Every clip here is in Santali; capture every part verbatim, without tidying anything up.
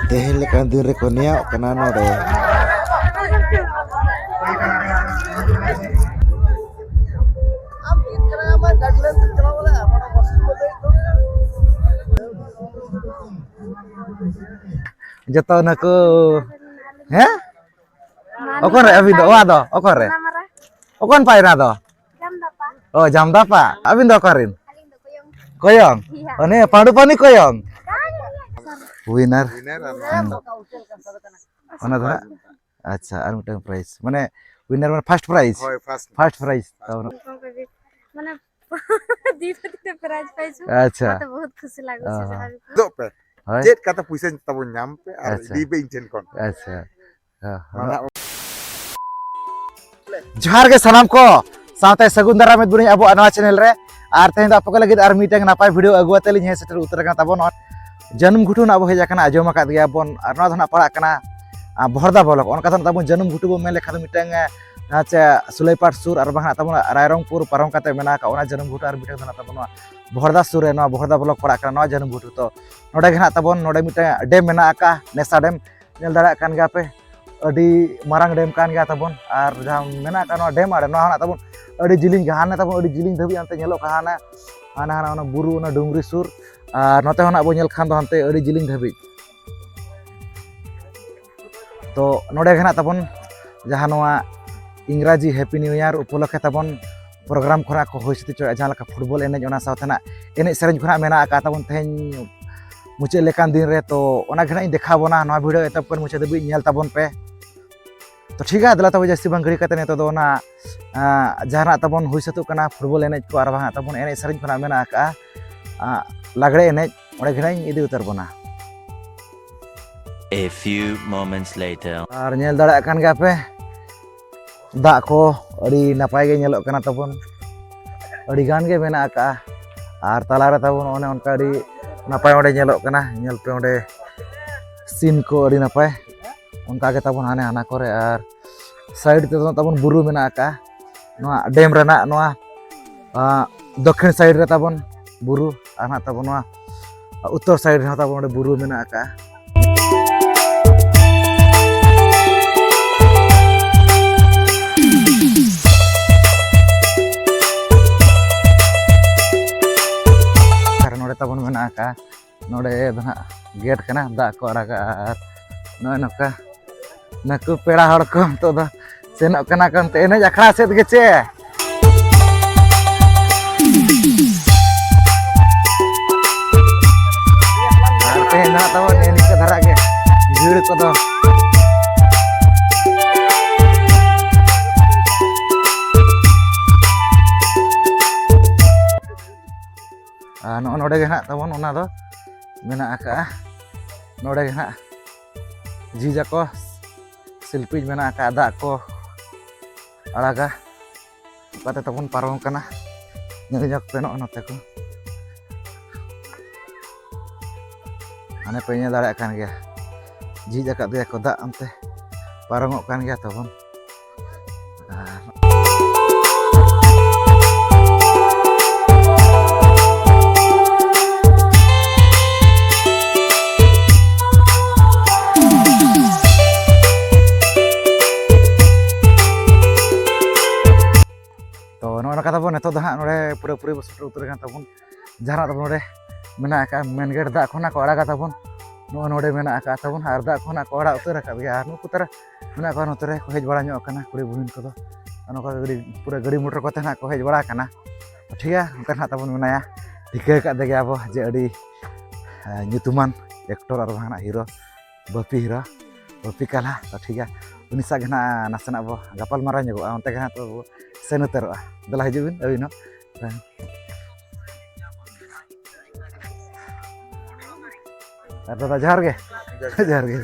ᱛᱮᱦᱮᱧ ᱞᱮᱠᱟᱱ ᱫᱤᱱ ᱨᱮᱠᱚ ᱱᱮᱭᱟᱣᱚᱜ ᱠᱟᱱᱟ ᱱᱚᱰᱮ᱾ ᱡᱚᱛᱚ ᱱᱟᱠᱚ, ᱦᱮᱸ? ᱚᱠᱚᱨᱮ ᱟᱹᱵᱤᱱ ᱫᱚ? ᱚᱲᱟᱜ ᱫᱚ ᱚᱠᱚᱨᱮ? ᱚᱠᱚᱱ ᱯᱟᱭᱨᱟ ᱫᱚ? ᱚ, ᱡᱟᱢᱫᱟᱯᱟ᱾ ᱟᱹᱵᱤᱱ ᱫᱚ ᱚᱠᱟᱨᱮᱱ? ᱠᱚᱭᱚᱝ? ᱚᱱᱮ ᱯᱟᱸᱰᱩ ᱯᱟᱹᱱᱤ ᱠᱚᱭᱚᱝ? ᱩᱭᱱᱟᱨ᱾ ᱚᱱᱟ ᱫᱚ ᱦᱟᱸᱜ, ᱟᱪᱪᱷᱟ, ᱟᱨ ᱢᱤᱫᱴᱟᱝ prize, ᱢᱟᱱᱮ winner ᱢᱟᱱᱮ first prize? ᱦᱳᱭ, first᱾ First prize᱾ ᱛᱟᱵᱚᱱ᱾ ᱢᱟᱱᱮ ᱫᱤᱯᱟᱹᱛᱤ ᱛᱮ prize ᱯᱟᱭᱥᱩ᱾ ᱟᱪᱪᱷᱟ᱾ ᱢᱟᱛᱚ ᱵᱚᱦᱩᱛ ᱠᱷᱩᱥᱤ ᱞᱟᱜᱩ ᱥᱮ ᱚᱦᱚ᱾ ᱡᱟᱦᱟᱸ ᱫᱚᱜ ᱯᱮ᱾ ᱦᱳᱭ᱾ ᱪᱮᱫ ᱠᱟᱛᱮ ᱯᱩᱭᱥᱟᱹᱧ ᱛᱟᱵᱚᱱ ᱧᱟᱢ ᱯᱮ ᱟᱨ ᱟᱪᱪᱷᱟ᱾ ᱤᱫᱤᱭ ᱯᱮ ᱤᱧ ᱴᱷᱮᱱ ᱠᱷᱚᱱ᱾ ᱟᱪᱪᱷᱟ᱾ ᱦᱚᱸ᱾ ᱢᱟᱱᱟᱣ᱾ ᱡᱚᱦᱟᱨ ᱜᱮ ᱥᱟᱱᱟᱢ ᱠᱚ, ᱥᱟᱶᱛᱮ ᱥᱟᱹᱜᱩᱱ ᱫᱟᱨᱟᱢ ᱮᱫ ᱵᱚᱱᱟᱹᱧ ᱟᱵᱚ ᱱᱚᱣᱟ channel ᱨᱮ᱾ ᱟᱨ ᱛᱮᱦᱮᱧ ᱫᱚ ᱟᱯᱮ ᱠᱚ ᱞᱟᱹᱜᱤᱫ ᱟᱨ ᱢᱤᱫᱴᱟᱝ ᱱᱟᱯᱟᱭ video ᱟᱹᱜᱩ ᱟᱛᱮ ᱞᱤᱧ ᱦᱮᱡ ᱥᱮᱴᱮᱨ ᱩᱛᱟᱹᱨ ᱟᱠᱟᱱᱟ ᱛᱟᱵᱚᱱ᱾ ᱱᱚᱣᱟ ᱡᱟᱹᱱᱩᱢ ᱜᱷᱩᱴᱩ ᱱᱟᱜ ᱵᱚ ᱦᱮᱡ ᱟᱠᱟᱱᱟ, ᱟᱸᱡᱚᱢ ᱟᱠᱟᱫ ᱜᱮᱭᱟ ᱵᱚᱱ᱾ ᱟᱨ ᱱᱚᱣᱟ ᱫᱚ ᱱᱟᱜ ᱯᱟᱲᱟᱜ ᱠᱟᱱᱟ, ᱟ, ᱵᱷᱚᱨᱫᱟ block᱾ ᱚᱱᱠᱟ ᱫᱚ ᱱᱟᱜ ᱛᱟᱵᱚᱱ ᱡᱟᱹᱱᱩᱢ ᱜᱷᱩᱴᱩ ᱵᱚ ᱢᱮᱱ ᱞᱮᱠᱷᱟᱱ ᱫᱚ ᱢᱤᱫᱴᱟᱝ, ᱟ, ᱪᱮ ᱥᱩᱞᱟᱹᱭᱯᱟᱴ ᱥᱩᱨ ᱟᱨ ᱵᱟᱝ ᱱᱟᱜ ᱛᱟᱵᱚᱱ ᱨᱟᱭᱨᱚᱝᱯᱩᱨ ᱯᱟᱨᱚᱢ ᱠᱟᱛᱮ ᱢᱮᱱᱟᱜ ᱟᱠᱟᱫ ᱚᱱᱟ ᱡᱟᱹᱱᱩᱢ ᱜᱷᱩᱴᱩ᱾ ᱟᱨ ᱢᱤᱫᱴᱟᱝ ᱫᱚ ᱱᱟᱜ ᱛᱟᱵᱚᱱ ᱱᱚᱣᱟ ᱵᱷᱚᱨᱫᱟ ᱥᱩᱨ ᱨᱮ, ᱱᱚᱣᱟ ᱵᱷᱚᱨᱫᱟ block ᱯᱟᱲᱟᱜ ᱠᱟᱱᱟ ᱱᱚᱣᱟ ᱡᱟᱹᱱᱩᱢ ᱜᱷᱩᱴᱩ᱾ ᱛᱚ ᱱᱚᱰᱮ ᱜᱮ ᱱᱟᱜ ᱛᱟᱵᱚᱱ ᱱᱚᱰᱮ ᱢᱤᱫᱴᱟᱝ dam ᱢᱮᱱᱟᱜ ᱟᱠᱟᱫ, ᱱᱮᱥᱟ dam᱾ ᱧᱮᱞ ᱫᱟᱲᱮᱭᱟᱜ ᱠᱟᱱ ᱜᱮᱭᱟ ᱯᱮ, ᱟᱹᱰᱤ ᱢᱟᱨᱟᱝ dam ᱠᱟᱱ ᱜᱮᱭᱟ ᱛᱟᱵᱚᱱ᱾ ᱟᱨ ᱡᱟᱦᱟᱸ ᱢᱮᱱᱟᱜ ᱟᱠᱟᱫ ᱱᱚᱣᱟ dam ᱟᱲᱮ, ᱱᱚᱣᱟ ᱦᱚᱸ ᱱᱟᱜ ᱛᱟᱵᱚᱱ ᱟᱹᱰᱤ ᱡᱤᱞᱤᱧ ᱜᱮ, ᱦᱟᱱᱮ ᱛᱟᱵᱚᱱ ᱟᱹᱰᱤ ᱡᱤᱞᱤᱧ ᱫᱷᱟᱹᱵᱤᱡ ᱦᱟᱱᱛᱮ ᱧᱮᱞᱚᱜ ᱠᱟᱱᱟ, ᱦᱟᱱᱟ, ᱦᱟᱱᱟ, ᱦᱟᱱᱟ ᱚᱱᱟ ᱵᱩᱨᱩ, ᱚᱱᱟ ᱰᱩᱝᱨᱤ ᱥᱩᱨ᱾ ᱟᱨ ᱱᱚᱛᱮ ᱦᱚᱸ ᱱᱟᱜ ᱵᱚᱱ ᱧᱮᱞ ᱠᱷᱟᱱ ᱫᱚ ᱦᱟᱱᱛᱮ ᱟᱹᱰᱤ ᱡᱤᱞᱤᱧ ᱫᱷᱟᱹᱵᱤᱡ᱾ ᱛᱚ ᱱᱚᱰᱮ ᱜᱮ ᱱᱟᱜ ᱛᱟᱵᱚᱱ ᱡᱟᱦᱟᱸ ᱱᱚᱣᱟ ᱤᱝᱨᱟᱡᱤ Happy New Year ᱩᱯᱚᱞᱚᱠᱠᱷᱮ ᱛᱟᱵᱚᱱ program ᱠᱚ ᱱᱟᱜ ᱠᱚ ᱦᱩᱭ ᱥᱟᱹᱛ ᱦᱚᱪᱚᱭᱮᱫᱼᱟ, ᱡᱟᱦᱟᱸ ᱞᱮᱠᱟ football ᱮᱱᱮᱡ, ᱚᱱᱟ ᱥᱟᱶᱛᱮ ᱱᱟᱜ ᱮᱱᱮᱡ ᱥᱮᱨᱮᱧ ᱠᱚ ᱱᱟᱜ ᱢᱮᱱᱟᱜ ᱟᱠᱟᱫ ᱛᱟᱵᱚᱱ ᱛᱮᱦᱮᱧ ᱢᱩᱪᱟᱹᱫ ᱞᱮᱠᱟᱱ ᱫᱤᱱ ᱨᱮ᱾ ᱛᱚ ᱚᱱᱟ ᱜᱮ ᱱᱟᱜ ᱤᱧ ᱫᱮᱠᱷᱟᱣ ᱵᱚᱱᱟ, ᱱᱚᱣᱟ video ᱮᱛᱚᱦᱚᱵ ᱠᱷᱚᱱ ᱢᱩᱪᱟᱹᱫ ᱫᱷᱟᱹᱵᱤᱡ ᱧᱮᱞ ᱛᱟᱵᱚᱱ ᱯᱮ᱾ ᱛᱚ ᱴᱷᱤᱠ ᱜᱮᱭᱟ, ᱫᱮᱞᱟ ᱛᱚᱵᱮ ᱡᱟᱹᱥᱛᱤ ᱵᱟᱝ ᱜᱷᱟᱹᱲᱤ ᱠᱟᱛᱮ ᱱᱤᱛᱚᱜ ᱫᱚ ᱚᱱᱟ, ᱟᱸ, ᱡᱟᱦᱟᱸ ᱱᱟᱜ ᱛᱟᱵᱚᱱ ᱦᱩᱭ ᱥᱟᱹᱛᱚᱜ ᱠᱟᱱᱟ football ᱮᱱᱮᱡ ᱠᱚ, ᱟᱨ ᱵᱟᱝ ᱛᱟᱵᱚᱱ ᱮᱱᱮᱡ ᱥᱮᱨᱮᱧ ᱠᱚ ᱱᱟᱜ ᱢᱮᱱᱟᱜ ᱟᱠᱟᱫᱼᱟ, ᱟᱸ, ᱞᱟᱜᱽᱲᱮ ᱮᱱᱮᱡ, ᱚᱸᱰᱮ ᱜᱮ ᱱᱟᱜ ᱤᱧ ᱤᱫᱤ ᱩᱛᱟᱹᱨ ᱵᱚᱱᱟ᱾ A few moments later. ᱟᱨ ᱧᱮᱞ ᱫᱟᱲᱮᱭᱟᱜ ᱠᱟᱱ ᱜᱮᱭᱟ ᱯᱮ, ᱫᱟᱜ ᱠᱚ ᱟᱹᱰᱤ ᱱᱟᱯᱟᱭ ᱜᱮ ᱧᱮᱞᱚᱜ ᱠᱟᱱᱟ ᱛᱟᱵᱚᱱ, ᱟᱹᱰᱤ ᱜᱟᱱ ᱜᱮ ᱢᱮᱱᱟᱜ ᱟᱠᱟᱫᱼᱟ᱾ ᱟᱨ ᱛᱟᱞᱟᱨᱮ ᱛᱟᱵᱚᱱ ᱚᱱᱮ ᱚᱱᱠᱟ ᱟᱹᱰᱤ ᱱᱟᱯᱟᱭ ᱚᱸᱰᱮ ᱧᱮᱞᱚᱜ ᱠᱟᱱᱟ, ᱧᱮᱞ ᱯᱮ ᱚᱸᱰᱮ scene ᱠᱚ ᱟᱹᱰᱤ ᱱᱟᱯᱟᱭ᱾ ᱚᱱᱠᱟ ᱜᱮ ᱛᱟᱵᱚᱱ ᱦᱟᱱᱮ ᱦᱟᱱᱟ ᱠᱚᱨᱮ, ᱟᱨ side ᱛᱮᱫᱚ ᱛᱟᱵᱚᱱ ᱵᱩᱨᱩ ᱢᱮᱱᱟᱜ ᱟᱠᱟᱫᱼᱟ᱾ ᱱᱚᱣᱟ dam ᱨᱮᱱᱟᱜ ᱱᱚᱣᱟ, ᱟᱸ, ᱫᱚᱠᱠᱷᱤᱱ side ᱨᱮ ᱛᱟᱵᱚᱱ ᱵᱩᱨᱩ, ᱟᱨ ᱱᱟᱜ ᱛᱟᱵᱚᱱ ᱱᱚᱣᱟ ᱩᱛᱛᱚᱨ side ᱨᱮᱦᱚᱸ ᱛᱟᱵᱚᱱ ᱚᱸᱰᱮ ᱵᱩᱨᱩ ᱢᱮᱱᱟᱜ ᱟᱠᱟᱫᱼᱟ᱾ ᱛᱟᱵᱚᱱ ᱢᱮᱱᱟᱜ ᱟᱠᱟᱫᱼᱟ᱾ ᱱᱚᱰᱮ ᱫᱚ ᱱᱟᱦᱟᱜ ᱜᱮᱴ ᱠᱟᱱᱟ, ᱫᱟᱜ ᱠᱚ ᱟᱲᱟᱜᱟ᱾ ᱟᱨ ᱱᱚᱜᱼᱚᱭ ᱱᱚᱝᱠᱟ ᱱᱩᱠᱩ ᱯᱮᱲᱟ ᱦᱚᱲ ᱠᱚ ᱱᱤᱛᱚᱜ ᱫᱚ ᱥᱮᱱᱚᱜ ᱠᱟᱱᱟ ᱠᱚ ᱮᱱᱛᱮ ᱮᱱᱮᱡ ᱟᱠᱷᱲᱟ ᱥᱮᱫ ᱜᱮ ᱪᱮ? ᱟᱨ ᱛᱮᱦᱮᱧ ᱫᱚ ᱱᱟᱦᱟᱜ ᱛᱟᱵᱚᱱ ᱱᱤᱭᱟᱹ ᱱᱤᱝᱠᱟᱹ ᱫᱷᱟᱨᱟ ᱜᱮ ᱵᱷᱤᱲ ᱠᱚᱫᱚ᱾ ᱟᱨ ᱱᱚᱜᱼᱚ ᱱᱚᱰᱮ ᱜᱮ ᱱᱟᱦᱟᱜ ᱛᱟᱵᱚᱱ ᱚᱱᱟ ᱫᱚ ᱢᱮᱱᱟᱜ ᱟᱠᱟᱜᱼᱟ᱾ ᱱᱚᱰᱮ ᱜᱮ ᱱᱟᱦᱟᱜ ᱡᱷᱤᱡ ᱟᱠᱚ, ᱥᱤᱞᱯᱤᱧ ᱢᱮᱱᱟᱜ ᱟᱠᱟᱫᱼᱟ, ᱫᱟᱜ ᱠᱚ ᱟᱲᱟᱜᱟ᱾ ᱚᱠᱟᱛᱮ ᱛᱟᱵᱚᱱ ᱯᱟᱨᱚᱢ ᱠᱟᱱᱟ, ᱧᱮᱞ ᱧᱚᱜ ᱯᱮ ᱱᱚᱜᱼᱚ ᱱᱚᱛᱮ ᱠᱚ᱾ ᱦᱟᱱᱮ ᱯᱮ ᱧᱮᱞ ᱫᱟᱲᱮᱭᱟᱜ ᱠᱟᱱ ᱜᱮᱭᱟ, ᱡᱷᱤᱡ ᱟᱠᱟᱫ ᱜᱮᱭᱟ ᱠᱚ ᱫᱟᱜ, ᱚᱱᱛᱮ ᱯᱟᱨᱚᱢᱚᱜ ᱠᱟᱱ ᱜᱮᱭᱟ ᱛᱟᱵᱚᱱ᱾ ᱟᱨ ᱛᱚ ᱱᱚᱜᱼᱚ ᱱᱚᱝᱠᱟ ᱛᱟᱵᱚᱱ ᱱᱤᱛᱚᱜ ᱫᱚ ᱦᱟᱸᱜ ᱱᱚᱰᱮ ᱯᱩᱨᱟᱹᱯᱩᱨᱤ ᱵᱚ ᱥᱮᱴᱮᱨ ᱩᱛᱟᱹᱨ ᱟᱠᱟᱱ ᱛᱟᱵᱚᱱ᱾ ᱡᱟᱦᱟᱱᱟᱜ ᱛᱟᱵᱚᱱ ᱱᱚᱰᱮ ᱢᱮᱱᱟᱜ ᱟᱠᱟᱫᱼᱟ, ᱢᱮᱱ ᱜᱮᱴ ᱫᱟᱜ ᱠᱷᱚᱱᱟᱜ ᱠᱚ ᱟᱲᱟᱜᱟ ᱛᱟᱵᱚᱱ᱾ ᱱᱚᱜᱼᱚ ᱱᱚᱰᱮ ᱢᱮᱱᱟᱜ ᱟᱠᱟᱫ ᱛᱟᱵᱚᱱ ᱟᱨ ᱫᱟᱜ ᱠᱷᱚᱱᱟᱜ ᱠᱚ ᱟᱲᱟᱜ ᱩᱛᱟᱹᱨ ᱟᱠᱟᱫ ᱜᱮᱭᱟ᱾ ᱟᱨ ᱱᱩᱠᱩ ᱛᱟᱨᱟ ᱢᱮᱱᱟᱜ ᱠᱚᱣᱟ ᱱᱚᱛᱮ ᱨᱮ ᱠᱚ ᱦᱮᱡ ᱵᱟᱲᱟ ᱧᱚᱜ ᱟᱠᱟᱱᱟ ᱠᱩᱲᱤ ᱵᱩᱦᱤᱱ ᱠᱚᱫᱚ᱾ ᱟᱨ ᱱᱚᱝᱠᱟ ᱜᱟᱹᱰᱤ, ᱯᱩᱨᱟᱹ ᱜᱟᱹᱰᱤ ᱢᱚᱴᱚᱨ ᱠᱚᱛᱮ ᱱᱟᱦᱟᱜ ᱠᱚ ᱦᱮᱡ ᱵᱟᱲᱟ ᱟᱠᱟᱱᱟ᱾ ᱴᱷᱤᱠ ᱜᱮᱭᱟ, ᱚᱱᱠᱟ ᱱᱟᱦᱟᱜ ᱛᱟᱵᱚᱱ ᱢᱮᱱᱟᱭᱟ, ᱴᱷᱤᱠᱟᱹ ᱟᱠᱟᱫ ᱜᱮᱭᱟ ᱵᱚ ᱡᱮ ᱟᱹᱰᱤ, ᱮ, ᱧᱩᱛᱩᱢᱟᱱ ᱮᱠᱴᱚᱨ ᱟᱨ ᱵᱟᱝ ᱱᱟᱦᱟᱜ ᱦᱤᱨᱳ, ᱵᱟᱹᱯᱤ ᱦᱤᱨᱳ, ᱵᱟᱹᱯᱤ ᱠᱟᱞᱟ᱾ ᱛᱚ ᱴᱷᱤᱠ ᱜᱮᱭᱟ, ᱩᱱᱤ ᱥᱟᱶ ᱜᱮ ᱱᱟᱦᱟᱜ ᱱᱟᱥᱮᱱᱟᱜ ᱵᱚ ᱜᱟᱯᱟᱞ ᱢᱟᱨᱟᱣ ᱧᱚᱜᱚᱜᱼᱟ, ᱚᱱᱛᱮ ᱜᱮ ᱱᱟᱦᱟᱜ ᱛᱚ ᱵᱚ ᱥᱮᱱ ᱩᱛᱟᱹᱨᱚᱜᱼᱟ᱾ ᱫᱮᱞᱟ ᱦᱤᱡᱩᱜ ᱵᱤᱱ ᱟᱹᱵᱤᱱ ᱦᱚᱸ᱾ ᱟᱨ ᱫᱟᱫᱟ ᱡᱚᱦᱟᱨ ᱜᱮ᱾ ᱡᱚᱦᱟᱨ ᱜᱮ᱾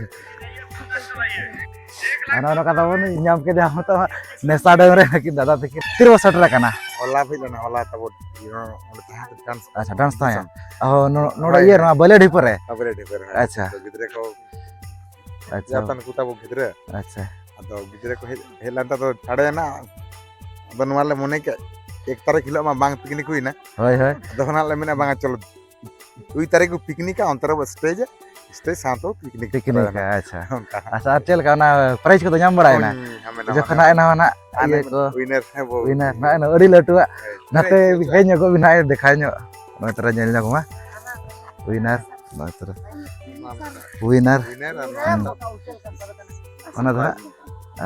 ᱟᱨ ᱱᱚᱜᱼᱚ ᱱᱚᱝᱠᱟ ᱛᱟᱵᱚᱱ ᱧᱟᱢ ᱠᱮᱫᱟ ᱦᱚᱸ ᱛᱚ ᱱᱮᱥᱟ ᱰᱮᱢ ᱨᱮ ᱱᱩᱠᱤᱱ ᱫᱟᱫᱟ ᱛᱟᱹᱠᱤᱱ᱾ ᱛᱤᱨᱮ ᱵᱚ ᱥᱮᱴᱮᱨ ᱟᱠᱟᱱᱟ? ᱦᱚᱞᱟ ᱦᱩᱭ ᱞᱮᱱᱟ, ᱦᱚᱞᱟ ᱛᱟᱵᱚᱱ ᱤᱭᱟᱹ ᱚᱸᱰᱮ ᱛᱟᱦᱮᱸ ᱠᱟᱱᱟ, ᱰᱟᱱᱥ ᱟᱪᱪᱷᱟ, ᱰᱟᱱᱥ ᱛᱟᱦᱮᱸ᱾ ᱠᱚᱢᱯᱤᱴᱤᱥᱚᱱ᱾ ᱚ, ᱱᱚ-, ᱱᱚᱰᱮ ᱦᱳᱭ, ᱤᱭᱟᱹ ᱦᱳᱭ᱾ ᱱᱚᱣᱟ ᱵᱟᱹᱞᱤᱭᱟᱹᱰᱤ ᱯᱚᱨᱮ? ᱦᱳᱭ, ᱵᱟᱹᱞᱤᱭᱟᱹᱰᱤ ᱯᱚᱨᱮ, ᱦᱳᱭ᱾ ᱟᱪᱪᱷᱟ᱾ ᱛᱚ ᱜᱤᱫᱽᱨᱟᱹ ᱠᱚ ᱟᱪᱪᱷᱟ᱾ ᱡᱟᱦᱟᱸ ᱛᱟᱦᱮᱱ ᱠᱚ ᱛᱟᱵᱚ ᱜᱤᱫᱽᱨᱟᱹ᱾ ᱟᱪᱪᱷᱟ᱾ ᱟᱫᱚ ᱜᱤᱫᱽᱨᱟᱹ ᱠᱚ ᱦᱮᱡ, ᱦᱮᱡ ᱞᱮᱱ ᱛᱟᱦᱮᱸ ᱫᱚ ᱥᱟᱰᱮᱭᱮᱱᱟ᱾ ᱟᱫᱚ ᱱᱚᱣᱟ ᱞᱮ ᱢᱚᱱᱮ ᱠᱮᱫ, ᱮᱠ ᱛᱟᱹᱨᱤᱠᱷ ᱦᱤᱞᱳᱜ ᱢᱟ ᱵᱟᱝ ᱯᱤᱠᱱᱤᱠ ᱦᱩᱭᱱᱟ᱾ ᱦᱳᱭ, ᱦᱳᱭ᱾ ᱟᱫᱚ ᱠᱷᱚᱱᱟᱜ ᱞᱮ ᱢᱮᱱᱟ, ᱵᱟᱝᱟ ᱪᱚᱞᱚ ᱫᱩᱭ ᱛᱟᱹᱨᱤᱠᱷ ᱵᱚ ᱯᱤᱠᱱᱤᱠᱟ, ᱚᱱᱛᱮ ᱨᱮᱵᱚ ᱥᱴᱮᱡᱟ, ᱥᱴᱮᱡ ᱥᱟᱶᱛᱮ ᱯᱤᱠᱱᱤᱠ ᱯᱤᱠᱱᱤᱠ, ᱛᱚᱨᱟᱭᱟᱵᱚᱱ᱾ ᱟᱪᱪᱷᱟ᱾ ᱚᱱᱠᱟ᱾ ᱟᱪᱪᱷᱟ, ᱟᱨ ᱪᱮᱫ ᱞᱮᱠᱟ ᱚᱱᱟ ᱯᱨᱟᱭᱤᱡᱽ ᱠᱚᱫᱚ ᱧᱟᱢ ᱵᱟᱲᱟᱭᱮᱱᱟ? ᱦᱳᱭ, ᱧᱟᱢ ᱮᱱᱟ, ᱡᱚᱠᱷᱚᱱ ᱧᱟᱢ ᱦᱟᱸᱜ ᱮᱱᱟ᱾ ᱮᱱᱟ ᱦᱟᱸᱜ ᱟᱞᱮ ᱤᱭᱟᱹ ᱠᱚ ᱩᱭᱱᱟᱨ ᱦᱮᱸ ᱵᱚ ᱩᱭᱱᱟᱨ ᱩᱭᱱᱟᱨ᱾ ᱱᱟᱜ ᱮᱱᱟ ᱟᱹᱰᱤ ᱞᱟᱹᱴᱩᱣᱟᱜ᱾ ᱦᱳᱭ᱾ ᱱᱟᱛᱮ ᱦᱮᱡ ᱧᱚᱜᱚᱜ ᱵᱤᱱ ᱦᱟᱸᱜ, ᱫᱮᱠᱷᱟᱣ ᱧᱚᱜ ᱱᱚᱛᱮ ᱨᱮ ᱧᱮᱞ ᱧᱚᱜ ᱢᱟ᱾ ᱩᱭᱱᱟᱨ᱾ ᱩᱭᱱᱟᱨ᱾ ᱦᱩᱸ᱾ ᱚᱱᱟ ᱫᱚ ᱦᱟᱸᱜ,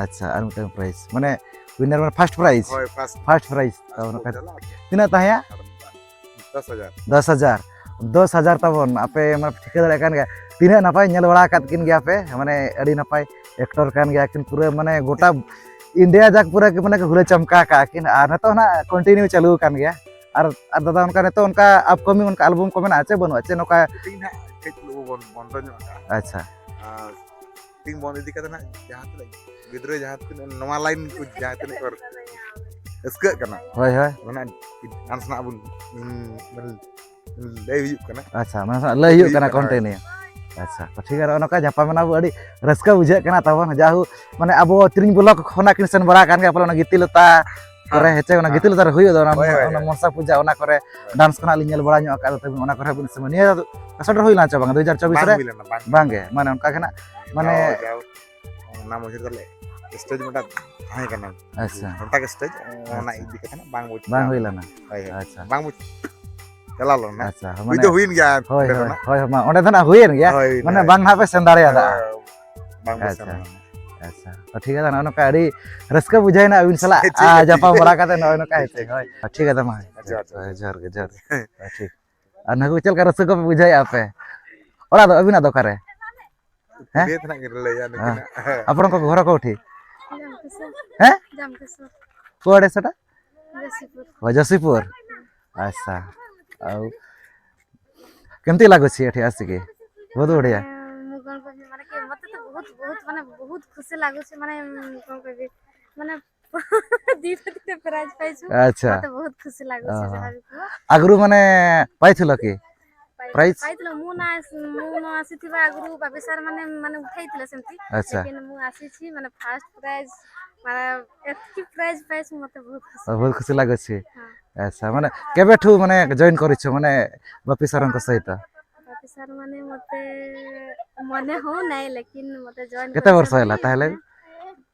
ᱟᱪᱪᱷᱟ, ᱟᱨ ᱢᱤᱫᱴᱟᱝ ᱯᱨᱟᱭᱤᱡᱽ, ᱢᱟᱱᱮ ᱩᱭᱱᱟᱨ ᱢᱟᱱᱮ ᱯᱷᱟᱥᱴ ᱯᱨᱟᱭᱤᱡᱽ᱾ ᱦᱳᱭ, ᱯᱷᱟᱥᱴ᱾ First prize. ᱛᱟᱵᱚᱱ ᱠᱷᱟᱡ ᱛᱤᱱᱟᱹᱜ ᱛᱟᱦᱮᱸᱭᱟ? ᱫᱚᱥ ᱦᱟᱡᱟᱨ᱾ ᱫᱚᱥ ᱦᱟᱡᱟᱨ᱾ ᱫᱚᱥ ᱦᱟᱡᱟᱨ ᱛᱟᱵᱚᱱ, ᱟᱯᱮ ᱢᱟᱱᱮ ᱴᱷᱤᱠᱟᱹ ᱫᱟᱲᱮᱭᱟᱜ ᱠᱟᱱ ᱜᱮᱭᱟ ᱛᱤᱱᱟᱹᱜ ᱱᱟᱯᱟᱭ ᱧᱮᱞ ᱵᱟᱲᱟ ᱟᱠᱟᱫ ᱠᱤᱱ ᱜᱮᱭᱟ ᱯᱮ, ᱢᱟᱱᱮ ᱟᱹᱰᱤ ᱱᱟᱯᱟᱭ ᱮᱠᱴᱚᱨ ᱠᱟᱱ ᱜᱮᱭᱟ ᱠᱤᱱ, ᱯᱩᱨᱟᱹ ᱢᱟᱱᱮ ᱜᱚᱴᱟ ᱤᱱᱰᱤᱭᱟ ᱡᱟᱠ ᱯᱩᱨᱟᱹ ᱢᱟᱱᱮ ᱠᱚ ᱦᱩᱞᱟᱹ ᱪᱟᱢᱠᱟ ᱟᱠᱟᱫ ᱠᱤᱱ᱾ ᱟᱨ ᱱᱤᱛᱚᱜ ᱱᱟᱜ ᱠᱚᱱᱴᱤᱱᱤᱭᱩ ᱪᱟᱹᱞᱩ ᱟᱠᱟᱱ ᱜᱮᱭᱟ᱾ ᱟᱨ, ᱟᱨ ᱫᱟᱫᱟ, ᱚᱱᱠᱟ ᱱᱤᱛᱚᱜ ᱚᱱᱠᱟ ᱟᱯᱠᱟᱢᱤᱝ ᱚᱱᱠᱟ ᱮᱞᱵᱟᱢ ᱠᱚ ᱢᱮᱱᱟᱜᱼᱟ ᱪᱮ ᱵᱟᱹᱱᱩᱜᱼᱟ ᱪᱮ ᱱᱚᱝᱠᱟ? ᱥᱩᱴᱤᱝ ᱱᱟᱜ ᱠᱟᱹᱡ ᱪᱩᱞᱩᱝ ᱵᱚᱱ ᱵᱚᱱᱫᱚ ᱧᱚᱜ ᱟᱠᱟᱫᱼᱟ᱾ ᱟᱪᱪᱷᱟ᱾ ᱟᱨ ᱥᱩᱴᱤᱝ ᱵᱚᱱᱫ ᱤᱫᱤ ᱠᱟᱛᱮ ᱱᱟᱜ ᱡᱟᱦᱟᱸ ᱛᱤᱱᱟᱹᱜ ᱜᱤᱫᱽᱨᱟᱹ, ᱡᱟᱦᱟᱸ ᱛᱤᱱᱟᱹᱜ ᱱᱚᱣᱟ ᱞᱟᱭᱤᱱ ᱠᱚ ᱡᱟᱦᱟᱸ ᱛᱤᱱᱟᱹᱜ ᱠᱚ ᱨᱟᱹᱥᱠᱟᱹᱜ ᱠᱟᱱᱟ, ᱦᱳᱭ, ᱦᱳᱭ᱾ ᱚᱱᱟ ᱰᱟᱱᱥ ᱱᱟᱜ ᱵᱚᱱ, ᱩᱸ, ᱢᱟᱱᱮ ᱞᱟᱹᱭ ᱦᱩᱭᱩᱜ ᱠᱟᱱᱟ᱾ ᱟᱪᱪᱷᱟ, ᱢᱟᱱᱮ ᱞᱟᱹᱭ ᱦᱩᱭᱩᱜ ᱦᱩᱭᱩᱜ ᱠᱟᱱᱟ ᱠᱟᱱᱟ, ᱦᱳᱭ᱾ ᱠᱚᱱᱴᱤᱱᱤᱭᱩ᱾ ᱟᱪᱪᱷᱟ, ᱛᱚ ᱴᱷᱤᱠ ᱜᱮᱭᱟ, ᱱᱚᱜᱼᱚ ᱱᱚᱝᱠᱟ ᱧᱟᱯᱟᱢ ᱮᱱᱟ ᱵᱚ, ᱟᱹᱰᱤ ᱨᱟᱹᱥᱠᱟᱹ ᱵᱩᱡᱷᱟᱹᱜ ᱠᱟᱱᱟ ᱛᱟᱵᱚᱱ, ᱡᱟᱦᱳ, ᱢᱟᱱᱮ ᱟᱵᱚ ᱛᱤᱨᱤᱧ ᱵᱞᱚᱠ ᱠᱷᱚᱱᱟᱜ ᱠᱤᱱ ᱥᱮᱱ ᱵᱟᱲᱟ ᱟᱠᱟᱱ ᱜᱮᱭᱟ, ᱵᱚᱞᱮ ᱚᱱᱟ ᱜᱤᱛᱤᱞ ᱞᱚᱛᱟ ᱠᱚᱨᱮ, ᱦᱮᱸ᱾ ᱦᱮᱸ ᱪᱮ, ᱚᱱᱟ ᱦᱮᱸ᱾ ᱜᱤᱛᱤᱞ ᱞᱚᱛᱟ ᱨᱮ ᱦᱩᱭᱩᱜ ᱫᱚ, ᱚᱱᱟ ᱦᱳᱭ, ᱦᱳᱭ, ᱚᱱᱟ ᱦᱳᱭ᱾ ᱢᱚᱱᱥᱟ ᱯᱩᱡᱟ, ᱚᱱᱟ ᱠᱚᱨᱮ ᱦᱳᱭ᱾ ᱰᱟᱱᱥ ᱠᱚ ᱱᱟᱜ ᱞᱤᱧ ᱧᱮᱞ ᱵᱟᱲᱟ ᱧᱚᱜ ᱟᱠᱟᱫ ᱛᱟᱹᱵᱤᱱ, ᱚᱱᱟ ᱠᱚᱨᱮ ᱵᱤᱱ ᱥᱮᱱ, ᱱᱤᱭᱟᱹ ᱠᱟᱥᱮᱴ ᱨᱮ ᱦᱩᱭ ᱞᱮᱱᱟ ᱪᱮ ᱵᱟᱝ, ᱫᱩ ᱦᱟᱡᱟᱨ ᱪᱚᱵᱵᱤᱥ ᱵᱟᱝ ᱨᱮ? ᱦᱩᱭ ᱞᱮᱱᱟ, ᱵᱟᱝ᱾ ᱵᱟᱝ ᱜᱮ, ᱢᱟᱱᱮ ᱚᱱᱠᱟ ᱜᱮ ᱱᱟᱜ, ᱢᱟᱱᱮ ᱡᱟᱣ, ᱡᱟᱣ, ᱚᱱᱟ ᱢᱚᱫᱽᱫᱷᱮ ᱨᱮ ᱛᱟᱦᱞᱮ ᱥᱴᱮᱡᱽ ᱢᱤᱫᱴᱟᱝ ᱛᱟᱦᱮᱸ ᱠᱟᱱᱟ᱾ ᱟᱪᱪᱷᱟ᱾ ᱥᱟᱱᱛᱟᱲ ᱥᱴᱮᱡᱽ, ᱚᱱᱟ ᱟᱪᱪᱷᱟ᱾ ᱤᱫᱤ ᱠᱟᱛᱮ ᱱᱟᱜ ᱵᱟᱝ ᱵᱩᱡᱽ ᱵᱟᱝ ᱠᱟᱱᱟ᱾ ᱦᱩᱭ ᱞᱮᱱᱟ? ᱦᱳᱭ, ᱦᱳᱭ᱾ ᱟᱪᱪᱷᱟ᱾ ᱵᱟᱝ ᱵᱩᱡᱽ᱾ ᱪᱟᱞᱟᱣ ᱞᱮᱱᱟ᱾ ᱟᱪᱪᱷᱟ, ᱦᱩᱭ ᱢᱟᱱᱮ ᱫᱚ ᱦᱩᱭᱮᱱ ᱜᱮᱭᱟ ᱦᱳᱭ, ᱱᱚᱸᱰᱮ ᱦᱳᱭ, ᱠᱷᱚᱱᱟᱜ᱾ ᱦᱳᱭ, ᱢᱟ ᱚᱸᱰᱮ ᱫᱚ ᱱᱟᱜ ᱦᱩᱭᱮᱱ ᱜᱮᱭᱟ᱾ ᱦᱳᱭ, ᱢᱟᱱᱮ ᱦᱳᱭ᱾ ᱵᱟᱝ ᱱᱟᱜ ᱯᱮ ᱥᱮᱱ ᱫᱟᱲᱮᱭᱟᱫᱟ᱾ ᱦᱳᱭ, ᱵᱟᱝ ᱵᱚ ᱥᱮᱱ ᱟᱪᱪᱷᱟ᱾ ᱞᱮᱱᱟ᱾ ᱟᱪᱪᱷᱟ᱾ ᱛᱚ, ᱴᱷᱤᱠ ᱜᱮᱭᱟ, ᱱᱚᱜᱼᱚ ᱱᱚᱝᱠᱟ ᱟᱹᱰᱤ ᱨᱟᱹᱥᱠᱟᱹ ᱵᱩᱡᱷᱟᱹᱣᱮᱱᱟ ᱟᱹᱵᱤᱱ ᱥᱟᱞᱟᱜ, ᱴᱷᱤᱠ, ᱴᱷᱤᱠ, ᱟᱨ, ᱴᱷᱤᱠ᱾ ᱧᱟᱯᱟᱢ ᱵᱟᱲᱟ ᱠᱟᱛᱮ ᱱᱚᱜᱼᱚᱭ ᱱᱚᱝᱠᱟ ᱦᱮᱸ ᱥᱮ᱾ ᱴᱷᱤᱠ, ᱦᱳᱭ᱾ ᱴᱷᱤᱠ᱾ ᱴᱷᱤᱠ ᱜᱮᱭᱟ, ᱛᱚ ᱢᱟ᱾ ᱦᱳᱭ, ᱡᱚᱦᱟᱨ, ᱡᱚᱦᱟᱨ᱾ ᱦᱳᱭ, ᱡᱚᱦᱟᱨ ᱜᱮ, ᱡᱚᱦᱟᱨ ᱜᱮ᱾ ᱦᱳᱭ, ᱴᱷᱤᱠ᱾ ᱟᱨ ᱱᱩᱠᱩ ᱪᱮᱫ ᱞᱮᱠᱟ ᱨᱟᱹᱥᱠᱟᱹ ᱠᱚᱯᱮ ᱵᱩᱡᱷᱟᱹᱣᱮᱫᱼᱟ ᱯᱮ? ᱚᱲᱟᱜ ᱫᱚ ᱟᱹᱵᱤᱱᱟᱜ ᱫᱚ ᱚᱠᱟᱨᱮ? ᱦᱮᱸ? ᱠᱩᱲᱤ ᱜᱤᱫᱽᱨᱟᱹ ᱜᱮ ᱞᱟᱹᱭᱟ ᱦᱮᱸ᱾ ᱱᱩᱠᱤᱱᱟᱜ᱾ ᱟᱯᱚᱱ ᱠᱚ ᱜᱷᱚᱨ ᱠᱚ ᱩᱴᱷᱤ? ᱡᱟᱢᱠᱮᱥᱚᱨ᱾ ᱦᱮᱸ? ᱡᱟᱢᱠᱮᱥᱚᱨ᱾ ᱠᱚ ᱟᱲᱮ ᱥᱮᱴᱟ? ᱡᱚᱥᱤᱯᱩᱨ᱾ ᱚ, ᱡᱚᱥᱤᱯᱩᱨ? ᱟᱪᱪᱷᱟ᱾ ଆଉ କେମିତି ଲାଗୁଛି ଏଠି ଆସିକି? ବହୁତ ବଢ଼ିଆ। ମାନେ, ମୁଁ କ'ଣ କହିବି, ମାନେ, କି, ମତେ ତ ବହୁତ, ବହୁତ, ମାନେ, ବହୁତ ଖୁସି ଲାଗୁଛି, ମାନେ, କ'ଣ କହିବି, ମାନେ, ଦିଟା, ଦିଟା ପ୍ରାଇଜ୍ ପାଇଛୁ। ଆଚ୍ଛା। ମତେ ବହୁତ ଖୁସି ଲାଗୁଛି, ଓହୋ। ଯାହା ବି କୁହ। ଆଗରୁ, ମାନେ, ପାଇଥିଲ କି? ପାଇ-, ପ୍ରାଇଜ୍? ପାଇଥିଲ। ମୁଁ ନା ଆସ-, ମୁଁ ନ ଆସିଥିବା ଆଗରୁ ବାପି ସାର୍ ମାନେ, ମାନେ, ଉଠେଇଥିଲେ ସେମିତି। ଆଚ୍ଛା। ଲେକିନ୍ ମୁଁ ଆସିଛି, ମାନେ, ଫାଷ୍ଟ ପ୍ରାଇଜ୍, ମାନେ, ଏତିକି ପ୍ରାଇଜ୍ ପାଇଛି, ମତେ ବହୁତ ଖୁସି ଓ, ବହୁତ ଖୁସି ଲାଗୁଛି। ହଁ। ଆଚ୍ଛା, ମାନେ, କେବେଠୁ, ମାନେ, ଜଏନ୍ କରିଛ, ମାନେ, ବାପି ସାର୍ଙ୍କ ସହିତ? ବାପି ସାର୍ ମାନେ ମତେ ମନେ ହଉନାହିଁ, ଲେକିନ୍ ମତେ ଜଏନ୍ କେତେ ବର୍ଷ ହେଲା କରିଛନ୍ତି। ତାହେଲେ?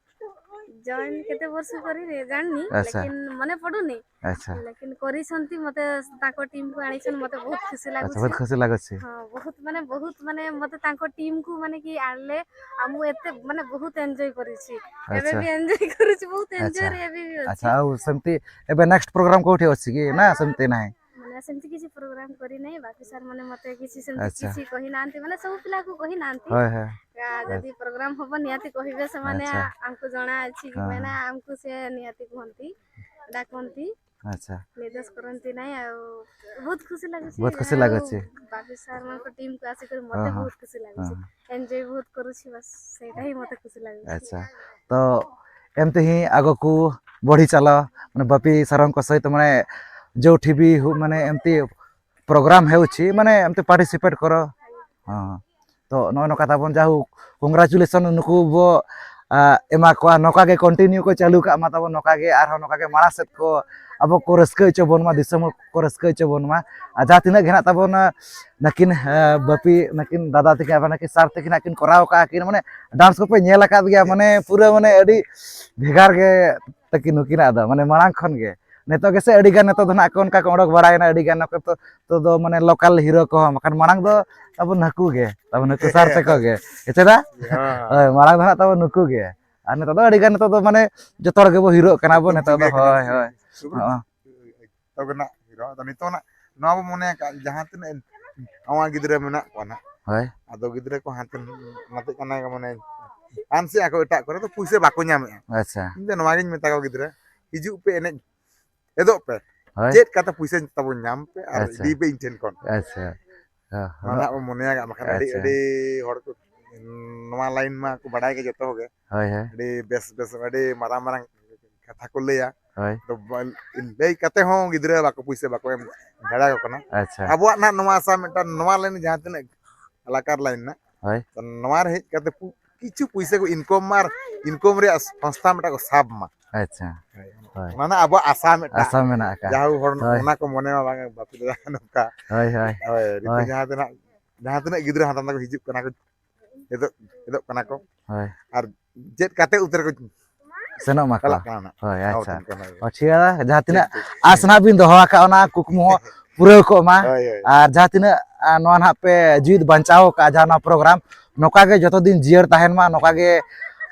ଜଏନ୍ କେତେ ବର୍ଷ କରିନି ଜାଣିନି, ଆଚ୍ଛା। ଲେକିନ ମନେ ପଡୁନି। ଆଚ୍ଛା। ଲେକିନ କରିଛନ୍ତି, ମତେ ତାଙ୍କ ଟିମ୍ କୁ ଆଣିଛନ୍ତି, ମତେ ବହୁତ ଖୁସି ଆଚ୍ଛା, ଲାଗୁଛି। ବହୁତ ଖୁସି ଲାଗୁଛି। ହଁ, ବହୁତ ମାନେ, ବହୁତ ମାନେ ମତେ ତାଙ୍କ ଟିମ୍ କୁ ମାନେ କି ଆଣିଲେ, ଆଉ ମୁଁ ଏତେ ମାନେ ବହୁତ ଏନ୍ଜୟ କରିଛି। ଏବେ ଆଚ୍ଛା। ବି ଏନ୍ଜୟ କରୁଛି, ବହୁତ ଆଚ୍ଛା। ଏନ୍ଜୟ ରେ ଏବେ ବି ଅଛି। ଆଚ୍ଛା, ଆଉ ସେମିତି ଏବେ ନେକ୍ସଟ ପ୍ରୋଗ୍ରାମ କୋଉଠି ଅଛି କି? ନା, ସେମିତି ନାହିଁ। ମାନେ ସେମିତି କିଛି ପ୍ରୋଗ୍ରାମ କରିନାହିଁ। ବାପି ସାର୍ ମାନେ ମତେ କିଛି ସେମିତି ଆଚ୍ଛା। କିଛି କହିନାହାନ୍ତି, ମାନେ ସବୁ ପିଲାକୁ କହିନାହାନ୍ତି। ହଏ, ହଏ। ଆ, ଯଦି ଆଚ୍ଛା। ପ୍ରୋଗ୍ରାମ ହବ ନିହାତି କହିବେ ସେମାନେ, ଆଚ୍ଛା। ଆ-, ଆମକୁ ଜଣା ଅଛି କି, ଆଚ୍ଛା। ମାନେ ଆମକୁ ସେ ନିହାତି କୁହନ୍ତି, ଡାକନ୍ତି, ଆଚ୍ଛା। ନିର୍ଦ୍ଦେଶ କରନ୍ତି ନାଇଁ। ଆଉ ବହୁତ ଖୁସି ଲାଗୁଛି, ବହୁତ ଖୁସି ଯାହା ହଉ, ଲାଗୁଛି। ବାପି ସାର୍ ମାନଙ୍କ ଟିମ୍ କୁ ଆସିକରି ମତେ ଓହୋ। ବହୁତ ଖୁସି ଲାଗୁଛି। ଓହୋ। ଏନ୍ଜୟ ବହୁତ କରୁଛି, ବାସ୍ ସେଇଟା ହିଁ ମତେ ଖୁସି ଲାଗୁଛି। ଆଚ୍ଛା, ତ ଏମିତି ହିଁ ଆଗକୁ ବଢ଼ି ଚାଲ, ମାନେ ବାପି ସାରଙ୍କ ସହିତ, ମାନେ ଯୋଉଠି ବି ହଉ, ମାନେ ଏମିତି ପ୍ରୋଗ୍ରାମ ହେଉଛି, ମାନେ ଏମିତି ପାର୍ଟିସିପେଟ୍ କର। ହଁ, ତ ᱱᱚᱜᱼᱚᱭ ᱱᱚᱝᱠᱟ ᱛᱟᱵᱚᱱ, ᱡᱟ ᱦᱳᱠ, ᱠᱚᱝᱜᱽᱨᱟᱪᱩᱞᱮᱥᱚᱱ ᱱᱩᱠᱩ ᱵᱚ, ᱟ, ᱮᱢᱟ ᱠᱚᱣᱟ᱾ ᱱᱚᱝᱠᱟ ᱜᱮ ᱠᱚᱱᱴᱤᱱᱤᱭᱩ ᱠᱚ ᱪᱟᱹᱞᱩ ᱠᱟᱜ ᱢᱟ ᱛᱟᱵᱚᱱ, ᱱᱚᱝᱠᱟ ᱜᱮ ᱟᱨᱦᱚᱸ ᱱᱚᱝᱠᱟ ᱜᱮ ᱢᱟᱲᱟᱝ ᱥᱮᱫ ᱠᱚ ᱟᱵᱚ ᱠᱚ ᱨᱟᱹᱥᱠᱟᱹ ᱦᱚᱪᱚ ᱵᱚᱱ ᱢᱟ, ᱫᱤᱥᱚᱢ ᱦᱚᱲ ᱠᱚ ᱨᱟᱹᱥᱠᱟᱹ ᱦᱚᱪᱚ ᱵᱚᱱ ᱢᱟ᱾ ᱟᱨ ᱡᱟᱦᱟᱸ ᱛᱤᱱᱟᱹᱜ ᱜᱮ ᱦᱮᱱᱟᱜ ᱛᱟᱵᱚᱱᱟ, ᱱᱟᱹᱠᱤᱱ, ᱮ, ᱵᱟᱹᱯᱤ, ᱱᱟᱹᱠᱤᱱ ᱫᱟᱫᱟ ᱛᱟᱹᱠᱤᱱ, ᱟᱵᱟᱨ ᱱᱟᱹᱠᱤᱱ ᱥᱟᱨ ᱛᱟᱹᱠᱤᱱ ᱦᱟᱸᱜ ᱠᱤᱱ ᱠᱚᱨᱟᱣ ᱠᱟᱜᱼᱟ ᱠᱤᱱ, ᱢᱟᱱᱮ ᱰᱟᱱᱥ ᱠᱚᱯᱮ ᱧᱮᱞ ᱟᱠᱟᱫ ᱜᱮᱭᱟ, ᱢᱟᱱᱮ ᱯᱩᱨᱟᱹ ᱢᱟᱱᱮ ᱟᱹᱰᱤ ᱵᱷᱮᱜᱟᱨ ᱜᱮ ᱛᱟᱹᱠᱤᱱ ᱱᱩᱠᱤᱱᱟᱜ ᱫᱚ, ᱢᱟᱱᱮ ᱢᱟᱲᱟᱝ ᱠᱷᱚᱱ ᱜᱮ᱾ ᱱᱤᱛᱚᱜ ᱜᱮᱥᱮ ᱟᱹᱰᱤ ᱜᱟᱱ ᱱᱤᱛᱚᱜ ᱫᱚ ᱦᱟᱸᱜ ᱠᱚ ᱚᱱᱠᱟ ᱠᱚ ᱚᱰᱚᱠ ᱵᱟᱲᱟᱭᱮᱱᱟ, ᱟᱹᱰᱤ ᱜᱟᱱ ᱱᱤᱛᱚᱜ ᱫᱚ, ᱱᱤᱛᱚᱜ ᱫᱚ ᱢᱟᱱᱮ ᱞᱳᱠᱟᱞ ᱦᱤᱨᱳ ᱠᱚᱦᱚᱸ, ᱵᱟᱠᱷᱟᱱ ᱢᱟᱲᱟᱝ ᱫᱚ ᱟᱵᱚ ᱱᱩᱠᱩ ᱜᱮ, ᱟᱵᱚ ᱱᱩᱠᱩ ᱥᱟᱨ ᱛᱟᱠᱚ ᱜᱮ, ᱦᱮᱸ ᱥᱮ ᱫᱟ? ᱦᱮᱸ᱾ ᱦᱳᱭ, ᱢᱟᱲᱟᱝ ᱫᱚ ᱦᱟᱸᱜ ᱛᱟᱵᱚ ᱱᱩᱠᱩ ᱜᱮ᱾ ᱟᱨ ᱱᱤᱛᱚᱜ ᱫᱚ ᱟᱹᱰᱤ ᱜᱟᱱ ᱱᱤᱛᱚᱜ ᱫᱚ ᱢᱟᱱᱮ ᱡᱚᱛᱚ ᱦᱚᱲ ᱜᱮᱵᱚ ᱦᱤᱨᱳᱜ ᱠᱟᱱᱟ ᱵᱚ ᱱᱤᱛᱚᱜ ᱫᱚ, ᱦᱳᱭ, ᱦᱳᱭ᱾ ᱦᱚᱸᱜᱼᱚ᱾ ᱛᱚᱵᱮ ᱱᱟᱜ ᱦᱤᱨᱳ, ᱟᱫᱚ ᱱᱤᱛᱚᱜ ᱱᱟᱜ ᱱᱚᱣᱟ ᱵᱚ ᱢᱚᱱᱮ ᱟᱠᱟᱫ, ᱡᱟᱦᱟᱸ ᱛᱤᱱᱟᱹᱜ ᱱᱟᱣᱟ ᱜᱤᱫᱽᱨᱟᱹ ᱢᱮᱱᱟᱜ ᱠᱚᱣᱟ ᱱᱟᱜ, ᱦᱳᱭ᱾ ᱟᱫᱚ ᱜᱤᱫᱽᱨᱟᱹ ᱠᱚ ᱦᱟᱱᱛᱮ ᱱᱟᱛᱮᱜ ᱠᱟᱱᱟ, ᱢᱟᱱᱮ ᱯᱷᱟᱱᱥᱤᱜ ᱟᱠᱚ ᱮᱴᱟᱜ ᱠᱚᱨᱮ, ᱫᱚ ᱯᱩᱭᱥᱟᱹ ᱵᱟᱠᱚ ᱧᱟᱢᱮᱜᱼᱟ᱾ ᱟᱪᱪᱷᱟ᱾ ᱤᱧ ᱫᱚ ᱱᱚᱣᱟ ᱜᱤᱧ ᱢᱮᱛᱟ ᱠᱚᱣᱟ, ᱜᱤᱫᱽᱨᱟᱹ, ᱦᱤᱡᱩᱜ ᱯᱮ, ᱮᱱᱮᱡ ᱮᱫᱚᱜ ᱯᱮ᱾ ᱦᱳᱭ᱾ ᱪᱮᱫ ᱠᱟᱛᱮ ᱯᱩᱭᱥᱟᱹ ᱛᱟᱵᱚᱱ ᱧᱟᱢ ᱯᱮ ᱟᱨ ᱟᱪᱪᱷᱟ᱾ ᱤᱫᱤᱭ ᱯᱮ ᱤᱧ ᱴᱷᱮᱱ ᱠᱷᱚᱱ᱾ ᱟᱪᱪᱷᱟ᱾ ᱦᱚᱸ, ᱱᱚᱣᱟ ᱦᱚᱸ᱾ ᱱᱟᱜ ᱵᱚᱱ ᱢᱚᱱᱮᱭᱟ, ᱵᱟᱠᱷᱟᱱ ᱟᱹᱰᱤ, ᱟᱪᱪᱷᱟ᱾ ᱟᱹᱰᱤ ᱦᱚᱲ ᱠᱚ ᱱᱚᱣᱟ ᱞᱟᱭᱤᱱ ᱢᱟ ᱠᱚ ᱵᱟᱰᱟᱭ ᱜᱮ ᱡᱚᱛᱚ ᱜᱮ᱾ ᱦᱳᱭ, ᱦᱳᱭ᱾ ᱟᱹᱰᱤ ᱵᱮᱥ, ᱵᱮᱥ, ᱟᱹᱰᱤ ᱢᱟᱨᱟᱝ, ᱢᱟᱨᱟᱝ ᱠᱟᱛᱷᱟ ᱠᱚ ᱞᱟᱹᱭᱟ᱾ ᱦᱳᱭ᱾ ᱛᱚ, ᱵᱟ-, ᱞᱟᱹᱭ ᱠᱟᱛᱮ ᱦᱚᱸ ᱜᱤᱫᱽᱨᱟᱹ ᱵᱟᱠᱚ, ᱯᱩᱭᱥᱟᱹ ᱵᱟᱠᱚ ᱮᱢ ᱫᱟᱲᱮᱭᱟᱠᱚ ᱠᱟᱱᱟ᱾ ᱟᱪᱪᱷᱟ᱾ ᱟᱵᱚᱣᱟᱜ ᱱᱟᱜ ᱱᱚᱣᱟ ᱟᱥᱟ ᱢᱤᱫᱴᱟᱝ, ᱱᱚᱣᱟ ᱞᱟᱭᱤᱱ ᱡᱟᱦᱟᱸ ᱛᱤᱱᱟᱹᱜ ᱠᱟᱞᱟᱠᱟᱨ ᱞᱟᱭᱤᱱ ᱱᱟᱜ, ᱦᱳᱭ᱾ ᱛᱚ, ᱱᱚᱣᱟ ᱨᱮ ᱦᱮᱡ ᱠᱟᱛᱮ ᱯᱩ-, ᱠᱤᱪᱷᱩ ᱯᱩᱭᱥᱟᱹ ᱠᱚ ᱤᱱᱠᱚᱢ ᱢᱟ ᱟᱨ ᱤᱱᱠᱚᱢ ᱨᱮᱭᱟᱜ ᱥᱚᱝᱥᱛᱷᱟ ᱢᱤᱫᱴᱟᱝ ᱠᱚ ᱥᱟᱵ ᱢᱟ᱾ ᱟᱪᱪᱷᱟ᱾ ᱦᱳᱭ᱾ ᱦᱳᱭ᱾ ᱚᱱᱟ ᱱᱟᱜ ᱟᱵᱚᱣᱟᱜ ᱟᱥᱟ ᱢᱤᱫᱴᱟᱝ᱾ ᱟᱥᱟ ᱢᱮᱱᱟᱜ ᱟᱠᱟᱫ᱾ ᱡᱟᱦᱟᱸ ᱦᱚᱲ ᱦᱳᱭ᱾ ᱚᱱᱟ ᱠᱚ ᱢᱚᱱᱮ ᱢᱟ ᱵᱟᱝ ᱵᱟᱯᱤ ᱫᱟᱫᱟ ᱱᱚᱝᱠᱟ᱾ ᱦᱳᱭ, ᱦᱳᱭ᱾ ᱦᱳᱭ, ᱱᱤᱛᱚᱜ ᱦᱳᱭ᱾ ᱡᱟᱦᱟᱸ ᱛᱤᱱᱟᱹᱜ, ᱡᱟᱦᱟᱸ ᱛᱤᱱᱟᱹᱜ ᱜᱤᱫᱽᱨᱟᱹ ᱦᱟᱱᱛᱮ ᱱᱟᱛᱮ ᱠᱚ ᱦᱤᱡᱩᱜ ᱠᱟᱱᱟ ᱠᱚ, ᱪᱮᱫᱚᱜ, ᱪᱮᱫᱚᱜ ᱠᱟᱱᱟ ᱠᱚ᱾ ᱦᱳᱭ᱾ ᱟᱨ ᱪᱮᱫ ᱠᱟᱛᱮ ᱩᱛᱟᱹᱨ ᱠᱚ ᱥᱮᱱᱚᱜ ᱢᱟᱠᱚ᱾ ᱪᱟᱞᱟᱜ ᱠᱟᱱᱟ ᱱᱟᱜ᱾ ᱦᱳᱭ, ᱟᱪᱪᱷᱟ᱾ ᱚ, ᱴᱷᱤᱠ ᱜᱮᱭᱟ᱾ ᱟᱪᱪᱷᱟ, ᱡᱟᱦᱟᱸ ᱛᱤᱱᱟᱹᱜ ᱴᱷᱤᱠ, ᱴᱷᱤᱠ, ᱟᱸᱥ ᱱᱟᱜ ᱵᱤᱱ ᱫᱚᱦᱚ ᱟᱠᱟᱫ, ᱚᱱᱟ ᱠᱩᱠᱢᱩ ᱦᱚᱸ ᱯᱩᱨᱟᱹᱣ ᱠᱚᱜ ᱢᱟ᱾ ᱦᱳᱭ, ᱦᱳᱭ᱾ ᱟᱨ ᱡᱟᱦᱟᱸ ᱛᱤᱱᱟᱹᱜ, ᱟ, ᱱᱚᱣᱟ ᱱᱟᱦᱟᱜ ᱯᱮ ᱡᱤᱣᱤᱫ ᱵᱟᱧᱪᱟᱣ ᱟᱠᱟᱫᱼᱟ ᱡᱟᱦᱟᱸ ᱱᱚᱣᱟ program, ᱱᱚᱝᱠᱟ ᱜᱮ ᱡᱚᱛᱚ ᱫᱤᱱ ᱡᱤᱭᱟᱹᱲ ᱛᱟᱦᱮᱱ ᱢᱟ, ᱱᱚᱝᱠᱟ ᱜᱮ